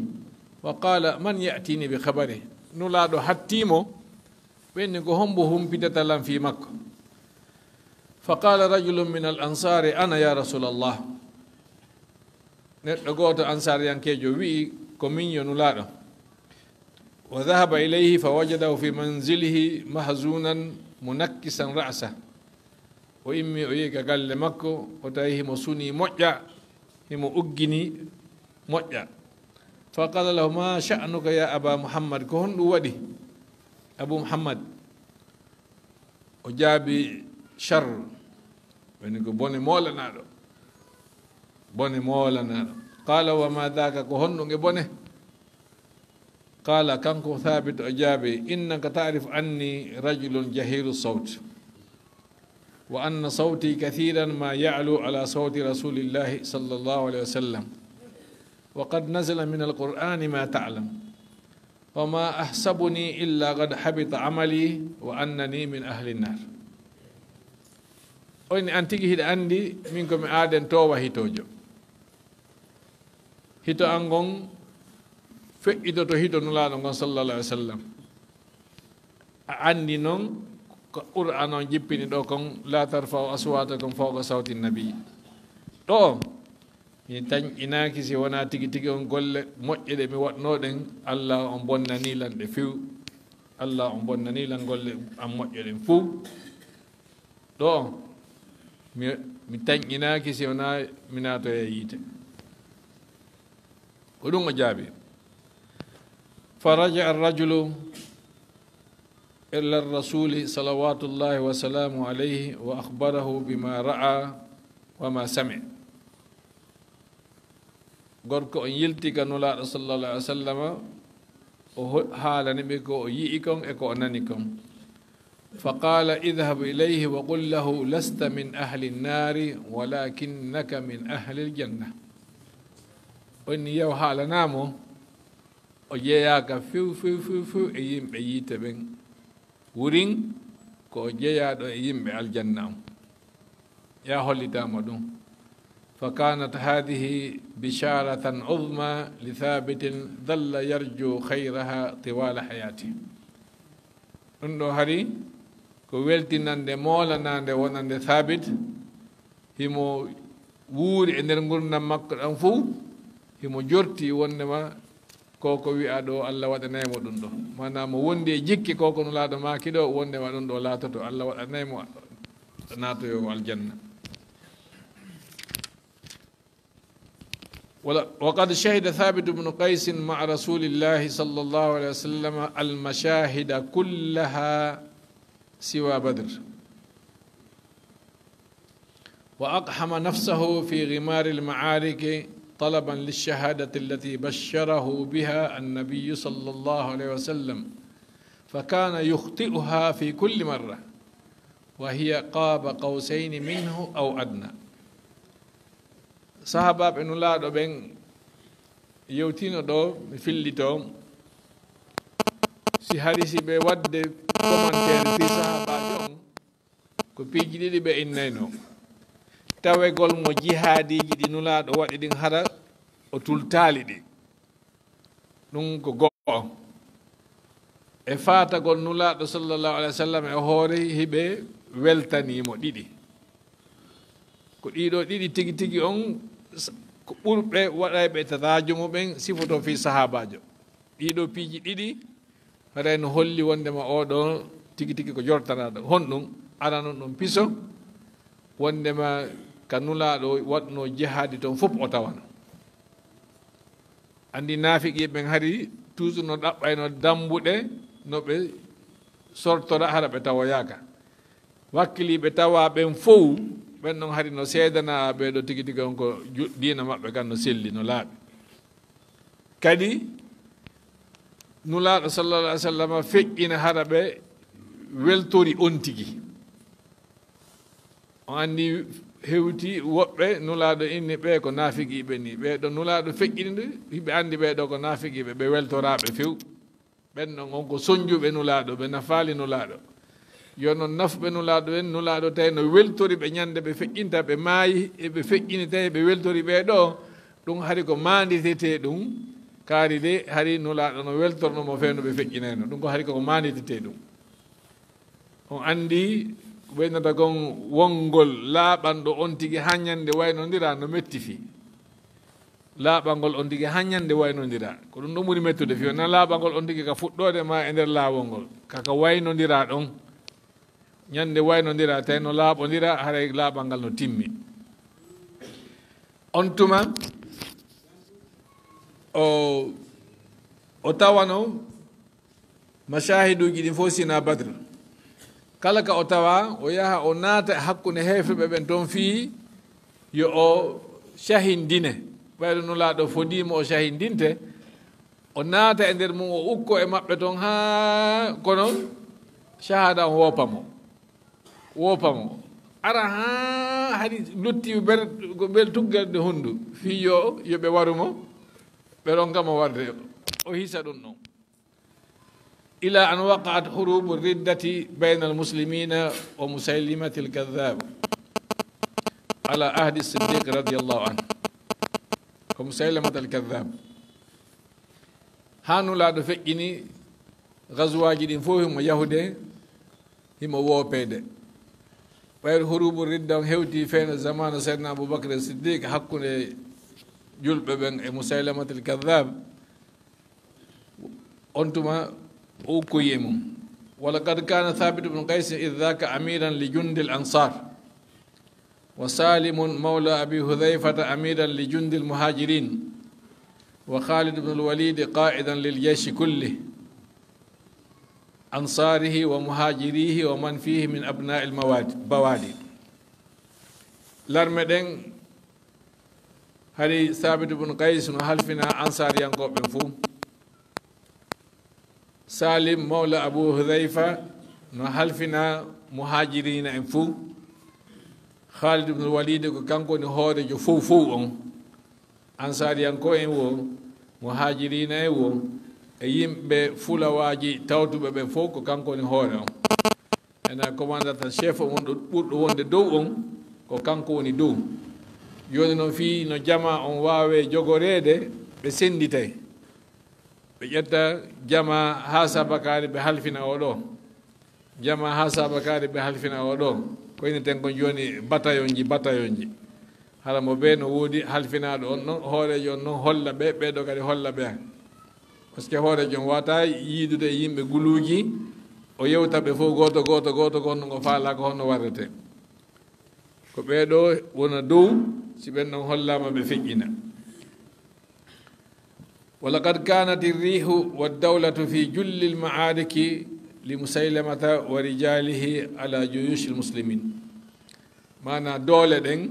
وقال: من يأتيني بخبره؟ Nulaaɗo hattii mo, ɓe inni ko hombo humpitata lan fii makko. فقال رجل من الأنصار: أنا يا رسول الله. Neɗɗo gooto ansaariyankeejo wi'i, ko min yo Nulaaɗo. وذهب إليه فوجده في منزله محزونا منكسا رأسه. O immi, o yehi ka galle makko, o tawi himo sunii moƴƴa, himo uggini moƴƴa. فقال له: ما شأنك يا أبا محمد؟ Ko honɗum waɗi, Abu Muhammad? O jaabi, شر, woni ko bone moolanaaɗo. Bone moolanaaɗo. قال: وما ذاك؟ Ko honɗum e bone? قال, kanko Thaabit o jaabi, إنك تعرف أني رجل جهير الصوت. وأن صوتي كثيرا ما يعلو على صوت رسول الله صلى الله عليه وسلم، وقد نزل من القرآن ما تعلم، وما أحسبني إلا قد حبط عملي وأنني من أهل النار. O inni, an tigi hiɗa anndi min ko mi aaden toowa hitoojo. Hito an ngon feƴƴitoto hito Nulaaɗo ngon, sallallahu alaihi wasallam. A anndi non ko Qur'an on jippini ɗo kon, "La tarfa'u aswatakum fawqa sawti nabi." Ɗo, mi tanƴinaaki si wonaa tigi tigi on golle moƴƴe ɗe mi waɗnoo ɗen, Allah on bonnanii lan ɗe few. Allah on bonnanii lan golle an moƴƴe ɗen few. Ɗo, mi, mi tanƴinaaki si wonaa mi naatoya yiite. Ko ɗum o jaabi. فرجع الرجل إلى الرسول صلوات الله وسلامه عليه وأخبره بما رأى وما سمع. Gorko on yilti ka Nulaaɗo, sallallahu alaihi wasallam, o ho-, haalani ɓe ko o yi'i kon e ko o nani kon. فقال: اذهب إليه وقل له: لست من أهل النار ولكنك من أهل الجنة. O inni, yaw haalanaa mo, o jeyaaka few, few, few, few e yimɓe yiite ɓen. Wurin ko o jeyaaɗo e yimɓe aljanna on. Ya hollitaa mo ɗum. فكانت هذه بشارة عظمى لثابت ظل يرجو خيرها طوال حياته. Ɗum ɗo hari ko weltinande, moolanaande wonande Thabit, himo wuuri e nder ngurndan makko ɗan fow, himo jorti wondema ko ko wi'a ɗo, Allah waɗanay mo ɗum ɗo. Maanaam, mo wondi e jikke ko ko Nulaaɗo maaki ɗo, wondema ɗum ɗo laatoto, Allah waɗanay mo naatoyo aljanna. ولا-، وقد شهد ثابت بن قيس مع رسول الله صلى الله عليه وسلم المشاهد كلها سوى بدر، وأقحم نفسه في غمار المعارك طلبا للشهادة التي بشره بها النبي صلى الله عليه وسلم، فكان يخطئها في كل مرة، وهي قاب قوسين منه أو أدنى. Sahabaaɓe Nulaaɗo ɓen yewtino ɗo, mi fillito. Si hari si ɓe waɗde commentaire fii sahabaajo on, ko piiji ɗiɗi ɓe innayno. Tawegol mo jihaadiiji ɗi Nulaaɗo waɗi ɗin hara o tultaali ɗi. Ɗum ko go'o. E faatagol Nulaaɗo sallallahu alaihi wasallam e hoore hiɓe weltanii mo ɗiɗi. Ko ɗiɗo ɗiɗi tigi tigi on s-, ko ɓurɓe waɗayɓe tataajo muɓen sifoto fii sahaabaajo. Ɗiɗo piiji ɗiɗi haray no holli wondema oɗo tigi tigi ko jortanaaɗo. Honɗum? Aranun ɗum piso wondema ka Nulaaɗo waɗno jihaadi ton fof o tawano. Anndi naafiqi ɓen hari toujours no ɗaɓɓayno dambuɗe no ɓe sortora hara ɓe tawoyaaka. Wakkiliiɓe tawa ɓen fow, ɓen ɗon hari no seedana ɓee ɗo tigi tigi on ko ju-, diina maɓɓe kan no selli, no laaɓi. Kadi Nulaaɗo sallallahu alaihi wasallam feƴƴina hara ɓe weltori on tigi. O anndi hewti woɓɓe Nulaaɗo inni ɓe ko naafiqiiɓe ni. Ɓee ɗo Nulaaɗo feƴƴini, hiɓe anndi ɓee ɗo ko naafiqiiɓe, ɓe weltoraaɓe few. Ɓen ɗon on ko sonjuɓe Nulaaɗo, ɓe nafaali Nulaaɗo. Yo non nafuɓe Nulaaɗo en, Nulaaɗo tawi no weltori ɓe ñande ɓe feƴƴinta, ɓe maayi, e ɓe feƴƴini tawi ɓe weltori ɓee ɗo, ɗum hari ko maanditetee ɗum. Kaari de, hari Nulaaɗo no weltorno mo fewndo ɓe feƴƴinayno. Ɗum ko hari ko maanditetee ɗum. On anndi ko ɓeynata kon wongol laaɓanɗo on tigi haa ñande waynondira no metti fii. Laaɓangol on tigi haa ñande waynondira. Ko ɗum ɗo ɓuri mettude fii. Wonaa laaɓangol on tigi ka fuɗɗoode maa e nder laawol ngol. Ka, ka waynondira ɗon. Ñande waynondira tawi no laaɓondira, haray laaɓangal no timmi. On tuma, o, o tawano mashahiduuji ɗin fof sina Badr. Kala ka o tawa, o yaha o naata e hakkunde heeferɓe ɓen ton fii yo o shahindine. Ɓayɗo Nulaaɗo fodii mo o shahindinte, o naata e nder mum, o ukko e maɓɓe ton haa kono shahada on woopa mo. Woopa mo. Ara haa hari luttiiɓe ber-, ko ɓe tuggalde hunndu, fii yo, yo ɓe waru mo, ɓe ronka mo warde, o hisa ɗum ɗon. إلى أن وقعت حروب الردة بين المسلمين ومسيلمة الكذاب على عهد الصديق رضي الله عنه. Ko Musaylimatal Kaddaab. Haa Nulaaɗo feƴƴini gazwaaji ɗin fof, himo yahude, himo woopeede. Ɓayri huruubu ridda on hewti feere zamaanu Seydina Abubakar Siddiq hakkunde julɓe ɓen e Musaylimatal Kaddaab. On tuma o ukkoyi e mum. ولقد كان ثابت بن قيس إذ ذاك أميرا لجند الأنصار، وسالم مولى أبي حذيفة أميرا لجند المهاجرين، وخالد بن الوليد قائدا للجيش كله، أنصاره ومهاجريه ومن فيه من أبناء المواد-، بوادي. Larme ɗen, hari Saabit ibn Qays no halfina Ansaariyankooɓe ɓen fof. Salim mawla Abu Hudhayfa no halfina Muhaajiriina en fof. Khalid ibn Walid ko kanko woni hooreejo fof fof on. Ansaariyankoo en wo, Muhaajiriina en wo, e yimɓe fulawaaji tawtuɓe ɓe fof ko kanko woni hoore on. Ena commandant en chef on ɗo ɓurɗo wonde dow on, ko kanko woni dow. Jooni noon fii no jamaa on waawee jogoreede, ɓe sennditay. Ɓe ƴetta jamaa haa sabakaari ɓe halfina oo ɗoo. Jamaa haa sabakaari ɓe halfina oo ɗoo. Ko inneten kon jooni batayonji, batayonji. Hara mo bee no woodi halfinaaɗo on non, hooreejo on non holla ɓe, ɓee ɗoo kadi holla ɓe. Parce que hooreejo on waawataa yiidude e yimɓe guluuji, o yewta ɓe fof gooto, gooto, gooto, ko honno ngo faalaa, ko honno warretee. Ko ɓee ɗoo wona dow, si ɓen ɗon hollaama ɓe feƴƴina. ولقد كانت الريح والدولة في جل المعارك لمسيلمة ورجاله على جيوش المسلمين. Maanaa doole ɗen,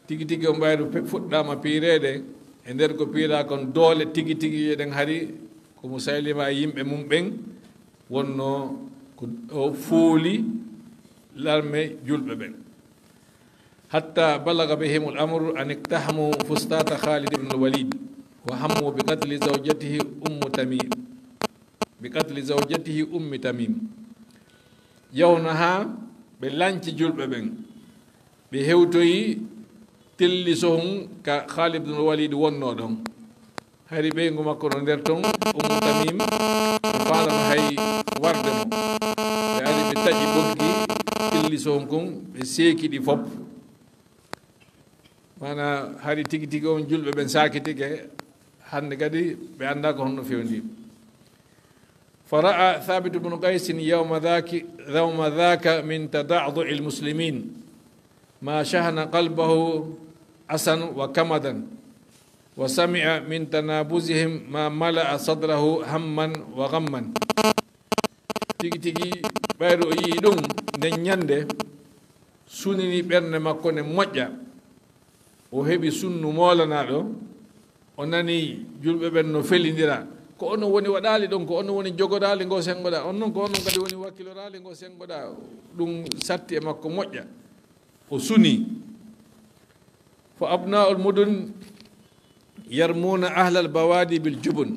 tigi tigi on ɓayru pe-, fuɗɗaama piireede, e nder ko piiraa kon doole tigi tigi ɗen hari ko Musaylima e yimɓe mum ɓen wonnoo ko o fooli larme julɓe ɓen. حتى بلغ بهم الأمر أن اقتحموا فسطاط خالد بن الوليد وهموا بقتل زوجته أم تميم، بقتل زوجته أم تميم. Yawno haa ɓe lanci julɓe ɓen, ɓe hewtoyi telli sohun ka Khalid ibn Walid wonnoo ɗon. Hari ɓeyngu makko no nder ton, Ummu Tamim, o faalano hay warde mo. Ɓe ari ɓe taƴi ɓoggi telli sohun kun, ɓe seeki ɗi fof. Maanaa, hari tigi tigi on julɓe ɓen saakitike, hannde kadi ɓe anndaa ko honno fewndi. فرأى ثابت بن قيس يوم ذاك، يوم ذاك من تضعضع المسلمين ما شحن قلبه أسا وكمدا، وسمع من تنابزهم ما ملأ صدره هما وغما. Tigi tigi, ɓayru o yi'i ɗum nden ñannde, sunini ɓernde makko nde moƴƴa. O heɓi sunnu moolanaaɗo, o nani julɓe ɓen no felindira. Ko onon woni waɗaali ɗon, ko onon woni jogoraali ngo senngoɗaa, on non ko onon kadi woni wakkiloraali ngo senngoɗaa. Ɗum satti e makko moƴƴa. O suni. فأبناء المدن يرمون أهل البوادي بالجبن،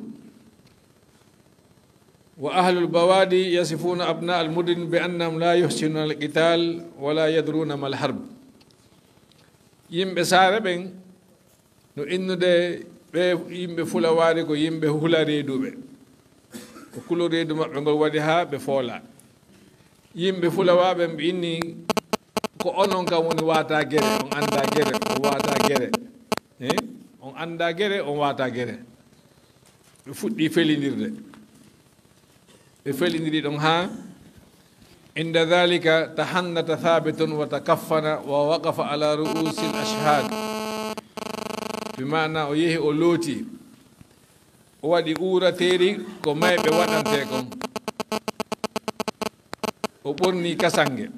وأهل البوادي يصفون أبناء المدن بأنهم لا يحسنون القتال ولا يدرون ما الحرب. Yimɓe saare ɓen no innude ɓe yimɓe fulawaari ko yimɓe hulareeduɓe. Ko kuloreedu maɓɓe ngol waɗi haa ɓe foolaa. Yimɓe fulawaaɓe ɓe inni ko onon kam woni waata gere, on anndaa gere, on waata gere. Eh? On anndaa gere, on waata gere. Ɓe fuɗɗi felindirde. Ɓe felindiri ɗon haa, عند ذلك تحنث ثابت وتكفن ووقف على رؤوس الأشهاد. Bi maana o yehi o looti, o waɗi uurateeri ko mayɓe waɗantee kon. O ɓorni kasange.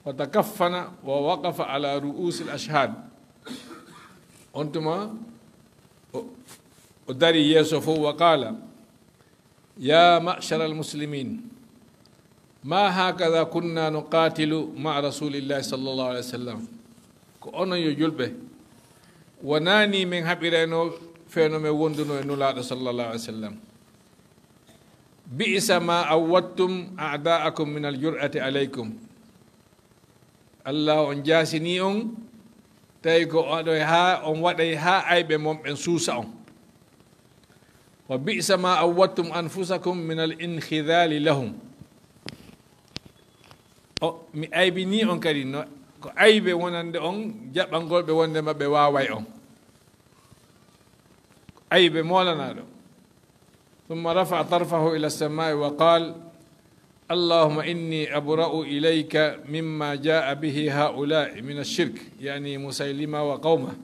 وتكفن ووقف على رؤوس الأشهاد. On tuma o, o dari yeeso fof, وقال: يا معشر المسلمين، ما هكذا كنا نقاتل مع رسول الله صلى الله عليه وسلم. Ko onon yo julɓe, wonaani min haɓirayno fewndo min wonduno e Nulaaɗo sallallahu alaihi wasallam. بئس ما عودتم أعداءكم من الجرأة عليكم. Allah on jaasini on, tawi ko oɗo haa on waɗay haa ayɓe mon ɓen suusa on. وبئس ما عودتم أنفسكم من الانخذال لهم. O, mi aybini on kadi, no, ko aybe wonande on jaɓangol ɓe wonde maɓɓe waaway on. Ko aybe moolanaaɗo. ثم رفع طرفه إلى السماء وقال: اللهم إني أبرأ إليك مما جاء به هؤلاء من الشرك، يعني مسيلمة وقومه،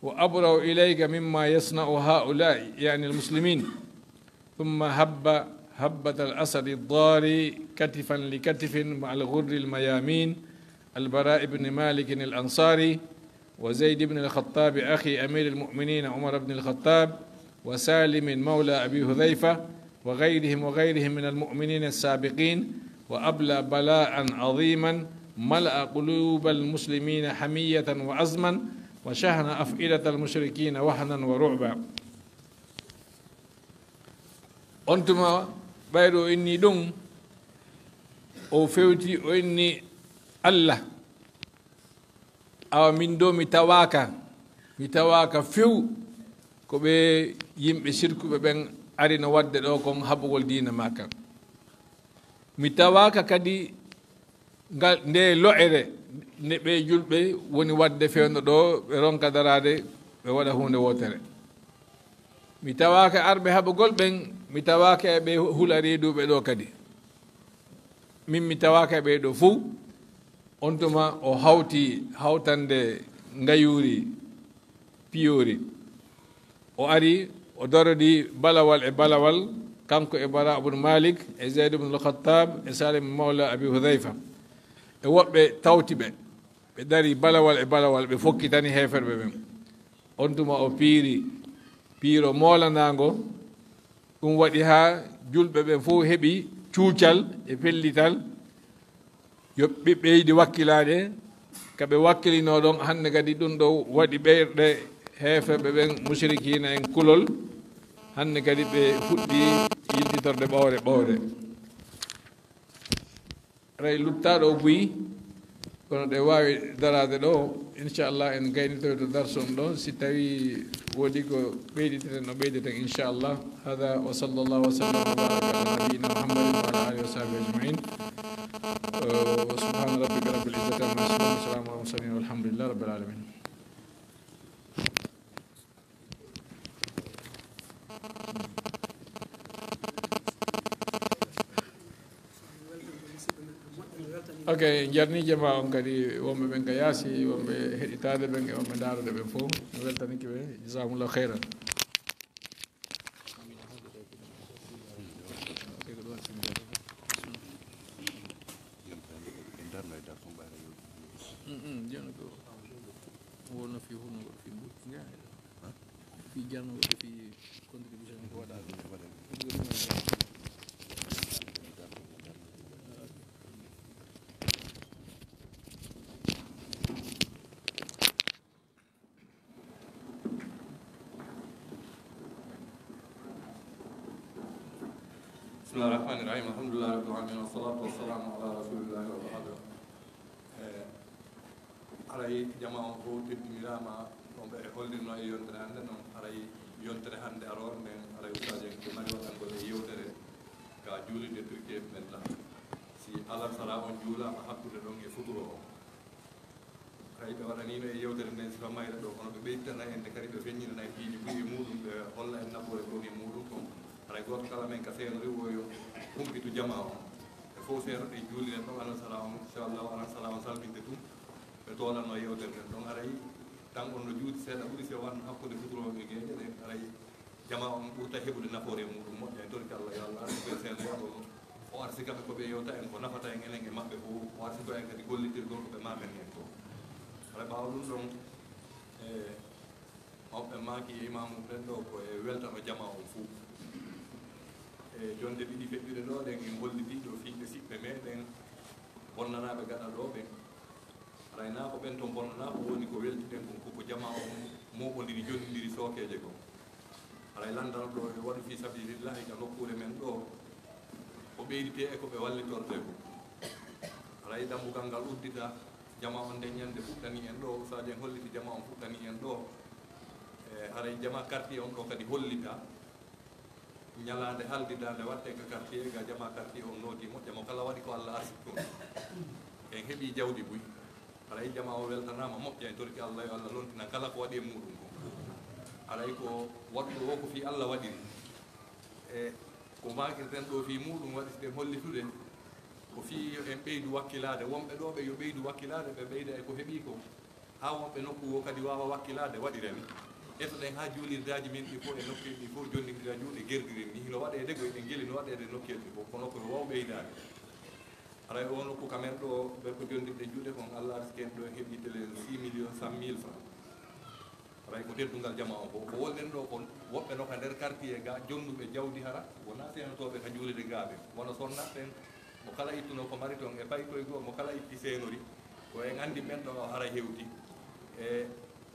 وأبرأ إليك مما يصنع هؤلاء، يعني المسلمين. ثم هب هبة الأسد الضاري كتفا لكتف مع الغر الميامين البراء بن مالك الأنصاري وزيد بن الخطاب أخي أمير المؤمنين عمر بن الخطاب وسالم مولى أبي حذيفة وغيرهم وغيرهم من المؤمنين السابقين، وأبلى بلاء عظيما ملأ قلوب المسلمين حمية وعزما وشحن أفئدة المشركين وهنا ورعبا. On tuma ɓayɗo o inni ɗum, o fewti, o inni Allah, awa min ɗo mi tawaaka, mi tawaaka few ko ɓe yimɓe sirkuɓe ɓen arino waɗde ɗo kon haɓugol diina maa kan. Mi tawaaka kadi ngal, nde lo'ere nde ɓe julɓe woni waɗde fewndo ɗo, ɓe ronka daraade, ɓe waɗa huunde wootere. Mi tawaaka arɓe haɓugol ɓen, mi tawaaka e ɓe hula reeduɓe ɗo kadi. Min mi tawaaka e ɓe ɗo fow. On tuma o hawti hawtande ngayuuri piyoori. O ari, o darodi balawal e balawal, kanko e Bara ibn Malik, e Zayd ibn al-Khattab, e Salim mawla Abi Hudhayfa. E woɓɓe tawti ɓe, ɓe dari balawal e balawal, ɓe fokkitani heeferɓe ɓen. On tuma o piiri, piiro moolanaango, ɗum waɗi haa julɓe ɓen fof heɓi cuucal e pellital, yo ɓe ɓeydi wakkilaade, ka ɓe wakkilinoo ɗon, hannde kadi ɗum ɗo waɗi ɓeyɗe heeferɓe ɓen, musrikiina en, kulol, hannde kadi ɓe fuɗɗi yiltitorde ɓowre ɓowre. Ray luttaaɗo o buyi, kono ɗe waawi daraade ɗo, inchallah, en gaynitoyto darsu on ɗo, si tawi woodi ko ɓeyditeten, no ɓeyditen, inchallah. Hada wa sallallahu wa sallam wa baraka ala nabiyina Muhammadin wa ala alihi wa sahbihi ajmain. Eh, wa subhana rabbika rabbil izzati amma yasifun, wa salamun ala mursalin, walhamdulillahi rabbil alamin. Ok, jarni jama on kadi, wonɓe ɓen ka yaasi, wonɓe heɗitaade ɓen e wonɓe ndaarude ɓen fof, mi weltanike ɓe, jazakumullahu khairan. Mm, mm, jooni ko wonno fi hunno goɗɗo fi mbuɗ, nga. Fi jarno goɗɗo fi contribution ko waɗa. بسم الله الرحمن الرحيم. الحمد لله رب العالمين، والصلاة والسلام على رسول الله وبعد. Eh, haray jama on fof teddiniraama, on ɓe hollirno e yontere hannde noon, haray yontere hannde aroore nden, haray ustaaji en ɓe mari waɗangol e yewtere ka juulirde Turki en ɓen ɗan. Si alasara on juulaama hakkunde ɗon e futuro on. Haray ɓe waɗaniino e yewtere nden sifa mayre ɗo, kono ɓe ɓeyditanay en nde kadi, ɓe feññinanay piiji buy e muuɗum, ɓe holla en nafoore ko woni e muuɗum kon. Haray gooto kala men ka seenori wo yo humpitu jama on. Ɓe fof seenoɗen juuliren ɗon alasara on, inchallahu, alasara on salminde tun. Ɓe toolanno yewtere nden ɗon. Haray tan on no juuti seeɗa, ɓuri si o wanno hakkunde futurooɓe e geeƴe ɗen. Haray jama on ɓurta heɓude nafoore e muuɗum. Moƴƴa en, torki Allah yo Allah arsiku en seenayaaɓe on. O arsika ɓe ko ɓe yewta en, ko nafata en enen e maɓɓe fof. O arsiko en kadi gollitirgol ko ɓe maamen en ko. Haray ɓaawo ɗum ɗon, e, mawɓe maaki e imaamu ɓen ɗo ko e weltano jama on fof. E, E jonde ɗiɗi feƴƴuɗe ɗo ɗen, en holliti ɗo fii ɓe siɓɓe meɗen bonnanaaɓe gaɗa ɗo ɓen. Haray naa ko ɓen ton bonnanaa, ko woni ko weltiɗen kon, ko ko jamaa on mooɓondiri, jonnindiri sookeeje kon. Haray lanndano ɗo e waɗu fii sabilillahi ka nokkuure men ɗo, o ɓeyditee e ko ɓe wallitortee kon. Haray dambugal ngal uddita, jamaa on nden ñannde fuɗɗani en ɗo, Usaaji en holliti jamaa on fuɗɗani en ɗo. E haray jamaa quartier on ɗo kadi hollita. Ñalaande haldidaande waɗte ka quartier, ga jamaa quartier on nooti moƴƴa, mo kala waɗi ko Alla arsiki ɗum. En heɓii jawdi buy. Haray jamaa o weltanaama moƴƴa, en toriki Alla yo Alla lontina kala ko waɗi e muuɗum ko. Haray ko waɗuɗo o ko fii Alla waɗiri. E ko maakirten ɗo fii muuɗum waɗi si ɗen hollitude, ko fii yo en ɓeydu wakkilaade. Wonɓe ɗo ɓe yo ɓeydu wakkilaade, ɓe ɓeyda e ko heɓii ko. Haa wonɓe nokku woo kadi waawa wakkilaade, waɗira ni. Etoɗen haa juulirdaaji men ɗi fof e nokkeeli ɗi fof, jonnindira juuɗe, gerdiren ni. Hino waɗee de ko eɗen ngeli no waɗeede nokkeeli ɗi fof, kono ko waw ɓeydaade. Haray oo nokku ka men ɗo, ɓe ko jonndirɗe juuɗe kon, Alla arsiki en ɗo heɓii telen six millions cent mille francs. Haray ko teddungal jamaa on fof. Ko wolɗen ɗo kon, woɓɓe no ka nder quartier ga, jonnuɓe jawdi hara, wonaa seenotooɓe ka juulirde ga ɓen. Wano sonnaaɓe ɓen, mo kala ittuno ko mari ton e paykoy goo, mo kala itti seenori. Ko en anndi ɓen ɗo haray hewti. E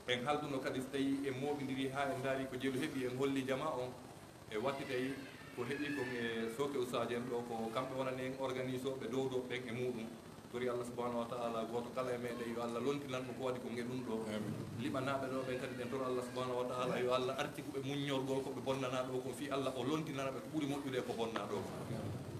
en halduno kadi so tawii en mooɓindirii haa en ndaarii ko jelu heɓi, en holli jamaa on, e wattitay ko heɓi kon e sooke usaaji en ɗo, ko kamɓe wonani en organisooɓe dowdooɓe ɓen e muuɗum. Tori Allah subhanahu wa ta'ala gooto kala e meɗen yo Allah lontinan mo ko waɗi kon e ɗum ɗo. Amin. Liɓanaaɓe ɗo ɓen kadi ɗen toro Allah subhanahu wa ta'ala yo Allah artiku ɓe muññorgol ko ɓe bonnanaa ɗo kon fii Allah o lontinana ɓe ko ɓuri moƴƴude e ko bonnaa ɗo kon.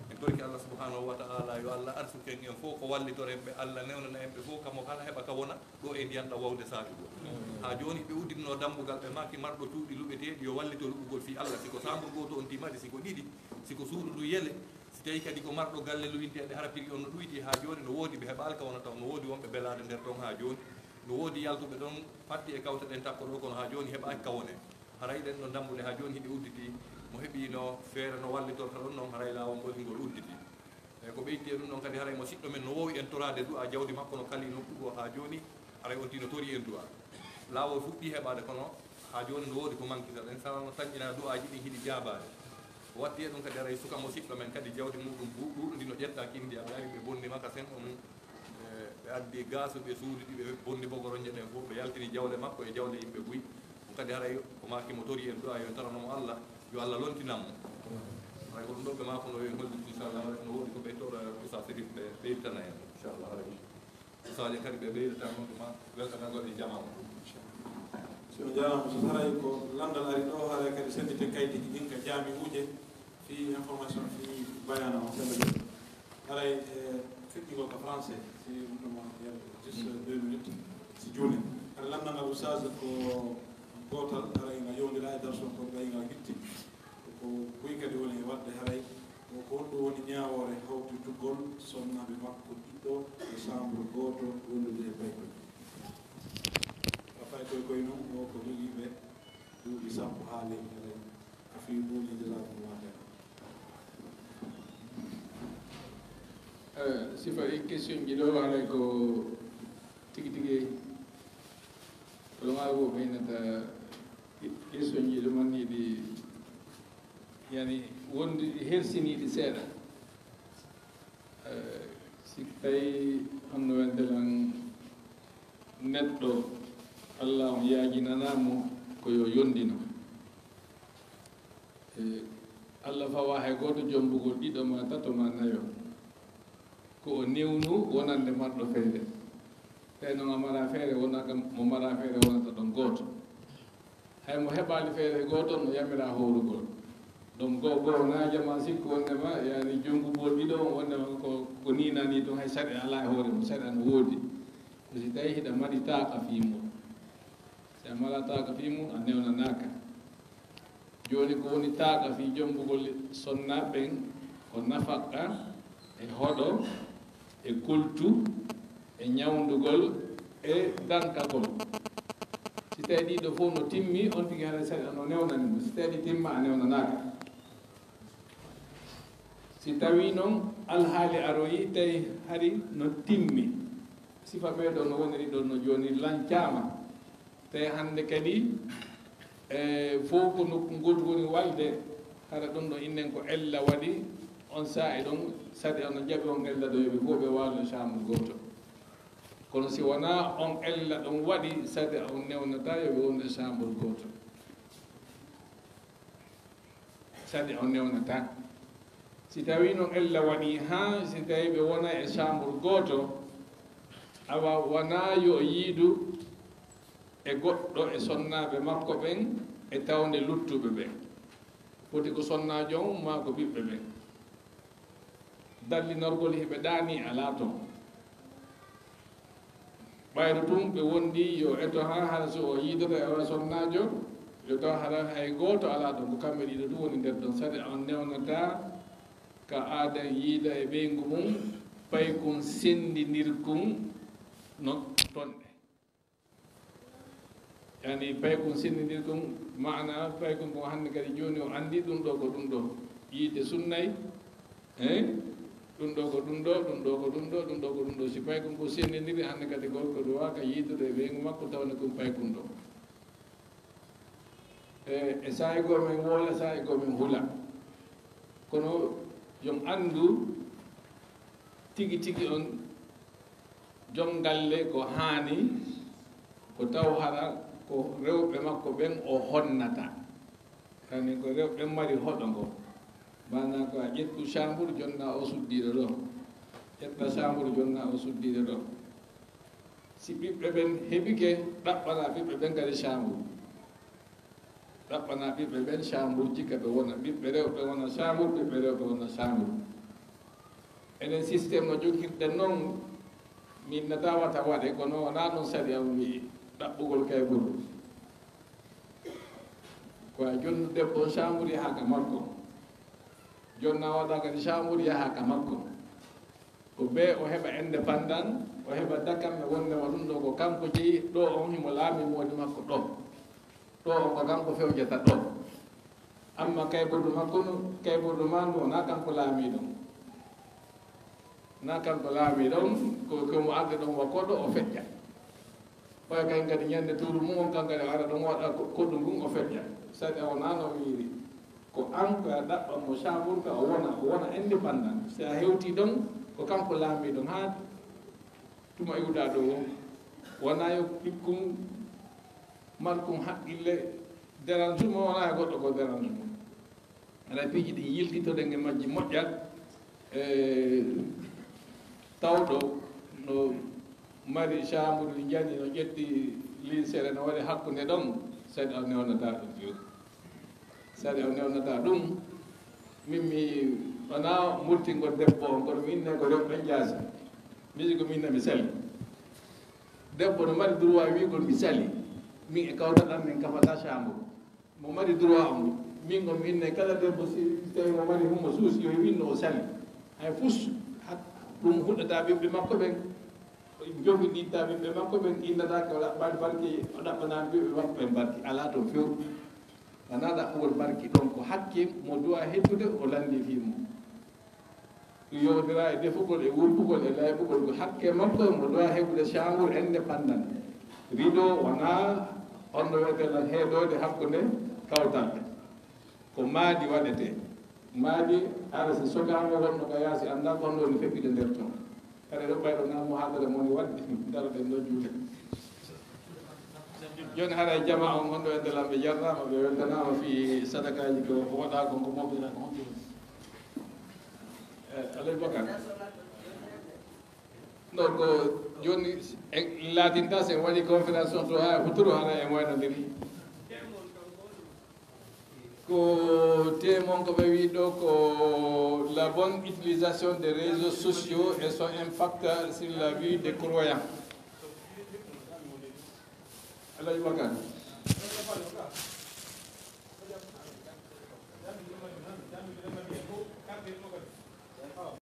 En torike Allah subhanahu wa ta'ala yo Allah artiku en en fof ko wallitoren ɓe, Allah newnana en ɓe fof kamo kala heɓa ka wona ɗo e ndiyan ɗan wawde saaɗugol. Haa jooni ɓe udditno dambugal ɓe maaki marɗo cuuɗi luɓeteeɗi yo wallito luɓugol fii Allah, si ko saambur gooto on timari, si ko ɗiɗi, si ko suudu ndu yele, si tawii kadi ko marɗo galle luwinteeɗe hara piri on no ɗuyti haa jooni, no woodi ɓe heɓaali ka wona taw, no woodi wonɓe belaade nder ton haa jooni, no woodi yaltuɓe ton patti e kawte ɗen takko ɗo, kono haa jooni heɓaaki ka wone. Haray ɗen ɗon dambuɗe haa jooni hiɗe udditi, mo heɓiino feere no wallitorta ɗon non, haray laawol ngol hingol udditi. E ko ɓeyditi e ɗum ɗon kadi, haray mo siɗɗo men no woowi en toraade du'a, jawdi makko no kali nokku goo haa jooni, haray on tino tori en du'a. Laawol fuɗɗii heɓaade, kono haa jooni no woodi ko mankita ɗen, sara no tanƴinaa du'aaji ɗin hiɗi jaabaade. Ko watti e ɗum kadi, haray suka mo siɗɗo men kadi, jawdi muɗum bu-, ɗuuɗundi no ƴettaa kinndi, ɓe ari ɓe bonni makasen on, e, ɓe addi gaasu, ɓe suuditi, ɓe bonni bogoronje ɗen fof, ɓe yaltini jawle makko e jawle yimɓe buy. Ɗum kadi haray ko maaki mo tori en du'a, yo en tarano mo Allah, yo Allah lontinan mo. Haray ko ɗum ɗo ɓe maako no yo en holliti, inchallah, no woodi ko ɓe toora Oustaz Serif ɓe ɓeyditana en, inchallah, haray. Oustaz kadi ɓe ɓeydata noon ɗuma weltanagol e jamaa o. So jaaraama, so haray ko lanndal ari ɗo, haray kadi sennditen kayitiji ɗin ka jaami'uuje fii information fii bayaana o. Haray, e, feƴƴingol ka français, si ɗum ɗuma, juste deux minutes, si juuli. Haray lanndal ngal Oustaz ko gootal, haray nga yowndira e darsu on, ko ɓay ngal hitti. Ko buy kadi woni e waɗde, haray ko, ko honɗum woni ñaawoore hawtirtugol sonnaaɓe makko ɗiɗo e chambre gooto wondude e paykoy? Ka paykoy koye noon, o ko jogiiɓe duuɓi sappo haa ley, haray ka fii ɗum e jazakumullahu khairan. Eh, si fawi question ji ɗo, haray ko tigi tigi, ko ɗum ɓeynata question ji ɗum anniɗi, yani, wondi hersiniiɗi seeɗa. Eh, si tawi honno welde lan neɗɗo, Allah on yaajinanaa mo ko yo yondino. Eh, Allah fawa hay gooto jombugol ɗiɗo ma tato ma nayo. Ko o newnu wonande marɗo feere. Tawi noon a mara feere, wona kam mo mara feere wonata ɗon gooto. Hay mo heɓaali feere gooto no yamira hoorugol. Ɗum goo goo na jama sikku wondema, yani, jongugol ɗiɗo on wondema ko, ko ni nani ɗum, hay sariya alaa e hoore mum, sariya no woodi. Ko si tawi hiɗa mari taaqa fii mum. Si a mara taaqa fii mum, a newnanaaka. Jooni ko woni taaqa fii jombugol sonnaaɓe ɓen ko nafaqqa e hoɗo e kultu e ñawndugol e dankagol. Si tawi ɗiɗo fof no timmi, on tigi haray sariya no newnani mo. Si tawi ɗi timma, a newnanaaka. Si tawi noon alhaali aroyi, tawi hari no timmi, sifa ɓee ɗoo no woniri ɗoo no jooni lancaama. Tawi hannde kadi, e, fof ko nokku ngootu woni walde, Hara ɗum ɗo innen ko ella waɗi, on saa'i ɗon sariya on jaɓi on ella ɗo yoɓi fof ɓe waalo chambre gooto. Kono si wonaa on ella ɗon waɗi, sariya on newnata yoɓe wonde chambre gooto. Sariya on newnata. Si tawi noon ella waɗi haa si tawi ɓe wona e chambre gooto, awa wonaa yo yiidu e goɗɗo e sonnaaɓe makko ɓen e tawnde luttuɓe ɓen. Foti ko sonnaajo on maa ko ɓiɓɓe ɓen. Dallinorgol hiɓe ɗaani alaa toon. Ɓayru tun ɓe wondi yo eto haa hara si o yiidoto e o sonnaajo, yo taw hara hay gooto alaa toon. Ko kamɓe ɗiɗo tun woni nder ɗon. Sariya on newnata ka aada yiida e ɓeyngu mum, paykun senndindirkun no toon ɗe. Yani paykun senndindirkun, maana paykun ko hannde kadi jooni o anndi ɗum ɗo ko ɗum ɗo. Yiide sunnay, eh? Ɗum ɗo ko ɗum ɗo, ɗum ɗo ko ɗum ɗo, ɗum ɗo ko ɗum ɗo. Si paykun ko senndindiri hannde kadi gorko ɗo waaka yiidude e ɓeyngu makko tawne kun paykun ɗo. E, e saa'i goo men woola, saa'i goo men hula. Kono yon anndu tigi tigi on jom galle ko haani ko taw hara ko rewɓe makko ɓen o honnata. Yani ko rewɓe ɓen mari hoɗo ngo. Maanaa ko a ƴettu chambre jonna o suddiiɗo ɗo. Ƴetta chambre jonna o suddiiɗo ɗo. Si ɓiɓɓe ɓen heɓike, ɗaɓɓana ɓiɓɓe ɓen kadi chambre. Ɗaɓɓana ɓiɓɓe ɓen chambre ji ka ɓe wona. Ɓiɓɓe rewɓe wona chambre, ɓiɓɓe rewɓe wona chambre. Enen système no jogirɗen noon, min na tawata waɗe, kono wonaa noon sariya on wi'i, ɗaɓɓugol kayburu. Ko a jonnu debbo on chambre yaha ka makko. Jonna waɗa kadi chambre yaha ka makko. Ko bee o heɓa indépendant, o heɓa dakanɓe wonde ma ɗum ɗo ko kanko jeyi, ɗo on himo laami moodi makko ɗo. Ɗo on ko kanko fewjata ɗo. Amma kayburdu makko ndu, kayburdu ma ndu, wonaa kanko laamiiɗo. Wonaa kanko laamiiɗo, ko, ko mo arde ɗon wa koɗo o feƴƴa. Ɓay kañ kadi ñande tuuru mum on, kan kadi o ara ɗon waɗa ko-, koɗu ngun o feƴƴa. Sariya wonaa no wiiri. Ko an ko a ɗaɓɓan mo chambre ka o wona, o wona indépendant. Si a hewtii ɗon, ko kanko laamiiɗo haa tuma iwɗaa ɗo o. Wonaa yo ɓikkun markun haqqille derantu mo, wonaa e goɗɗo ko derantu mo. Haɗa piiji ɗin yiltitoɗen e majji moƴƴa. E tawɗo no mari chambre ɗi njani, no ƴetti linsere, no waɗi hakkunde ɗon, sariya o newnata ɗum yo. Sariya o newnata ɗum. Min mi wonaa murtingol debbo on, kono mi inne ko rewɓe jaasi. Misi ko min mi sali. Debbo no mari droit wiigol mi sali. Min e kawtal am min kafata chambre. Mo mari droit on. Min ko mi inne kala debbo si tawi mo mari humo suusi yo winno o sali. Hay fus hak-, ɗum huɗata ɓiɓɓe makko ɓen. Jogiɗinta ɓiɓɓe makko ɓen innata ko ɗaɓɓaani barki, o ɗaɓɓanaani ɓiɓɓe makko ɓen barki. Alaa toon few. Wonaa ɗaɓɓugol barki ɗon ko hakke mo duwa heɓude o lanndii fii mum. Ɗum yowndira e defugol e wurtugol e layɓugol ko hakke makko mo duwa heɓude chambre indépendant. Rideau wonaa on no wiyetee lan heedoyde hakkunde kawtal. Ko maadi waɗetee. Maadi hara si sogaama wonno ka yaasi anndaa ko honno woni feƴƴude nder toon. Kadi ɗo ɓayɗo na muhaadara mo woni waɗde, daroɗen ɗo juuɗe. Jooni haray jamaa on, on ɗo e ndelam ɓe jarnaama, ɓe weltanaama fii sadakaaji ko waɗaa kon, ko moɓɓiraa ko honɗum. Eh, Alhaji Bakar. Donc, jooni en laatinta si en waɗi conférence on to haa futuro haray en waynondiri. Ko thème on ko ɓe wi ɗo ko la bonne utilisation des réseaux sociaux et son impact sur la vie des croyants. Alhaji Bakar.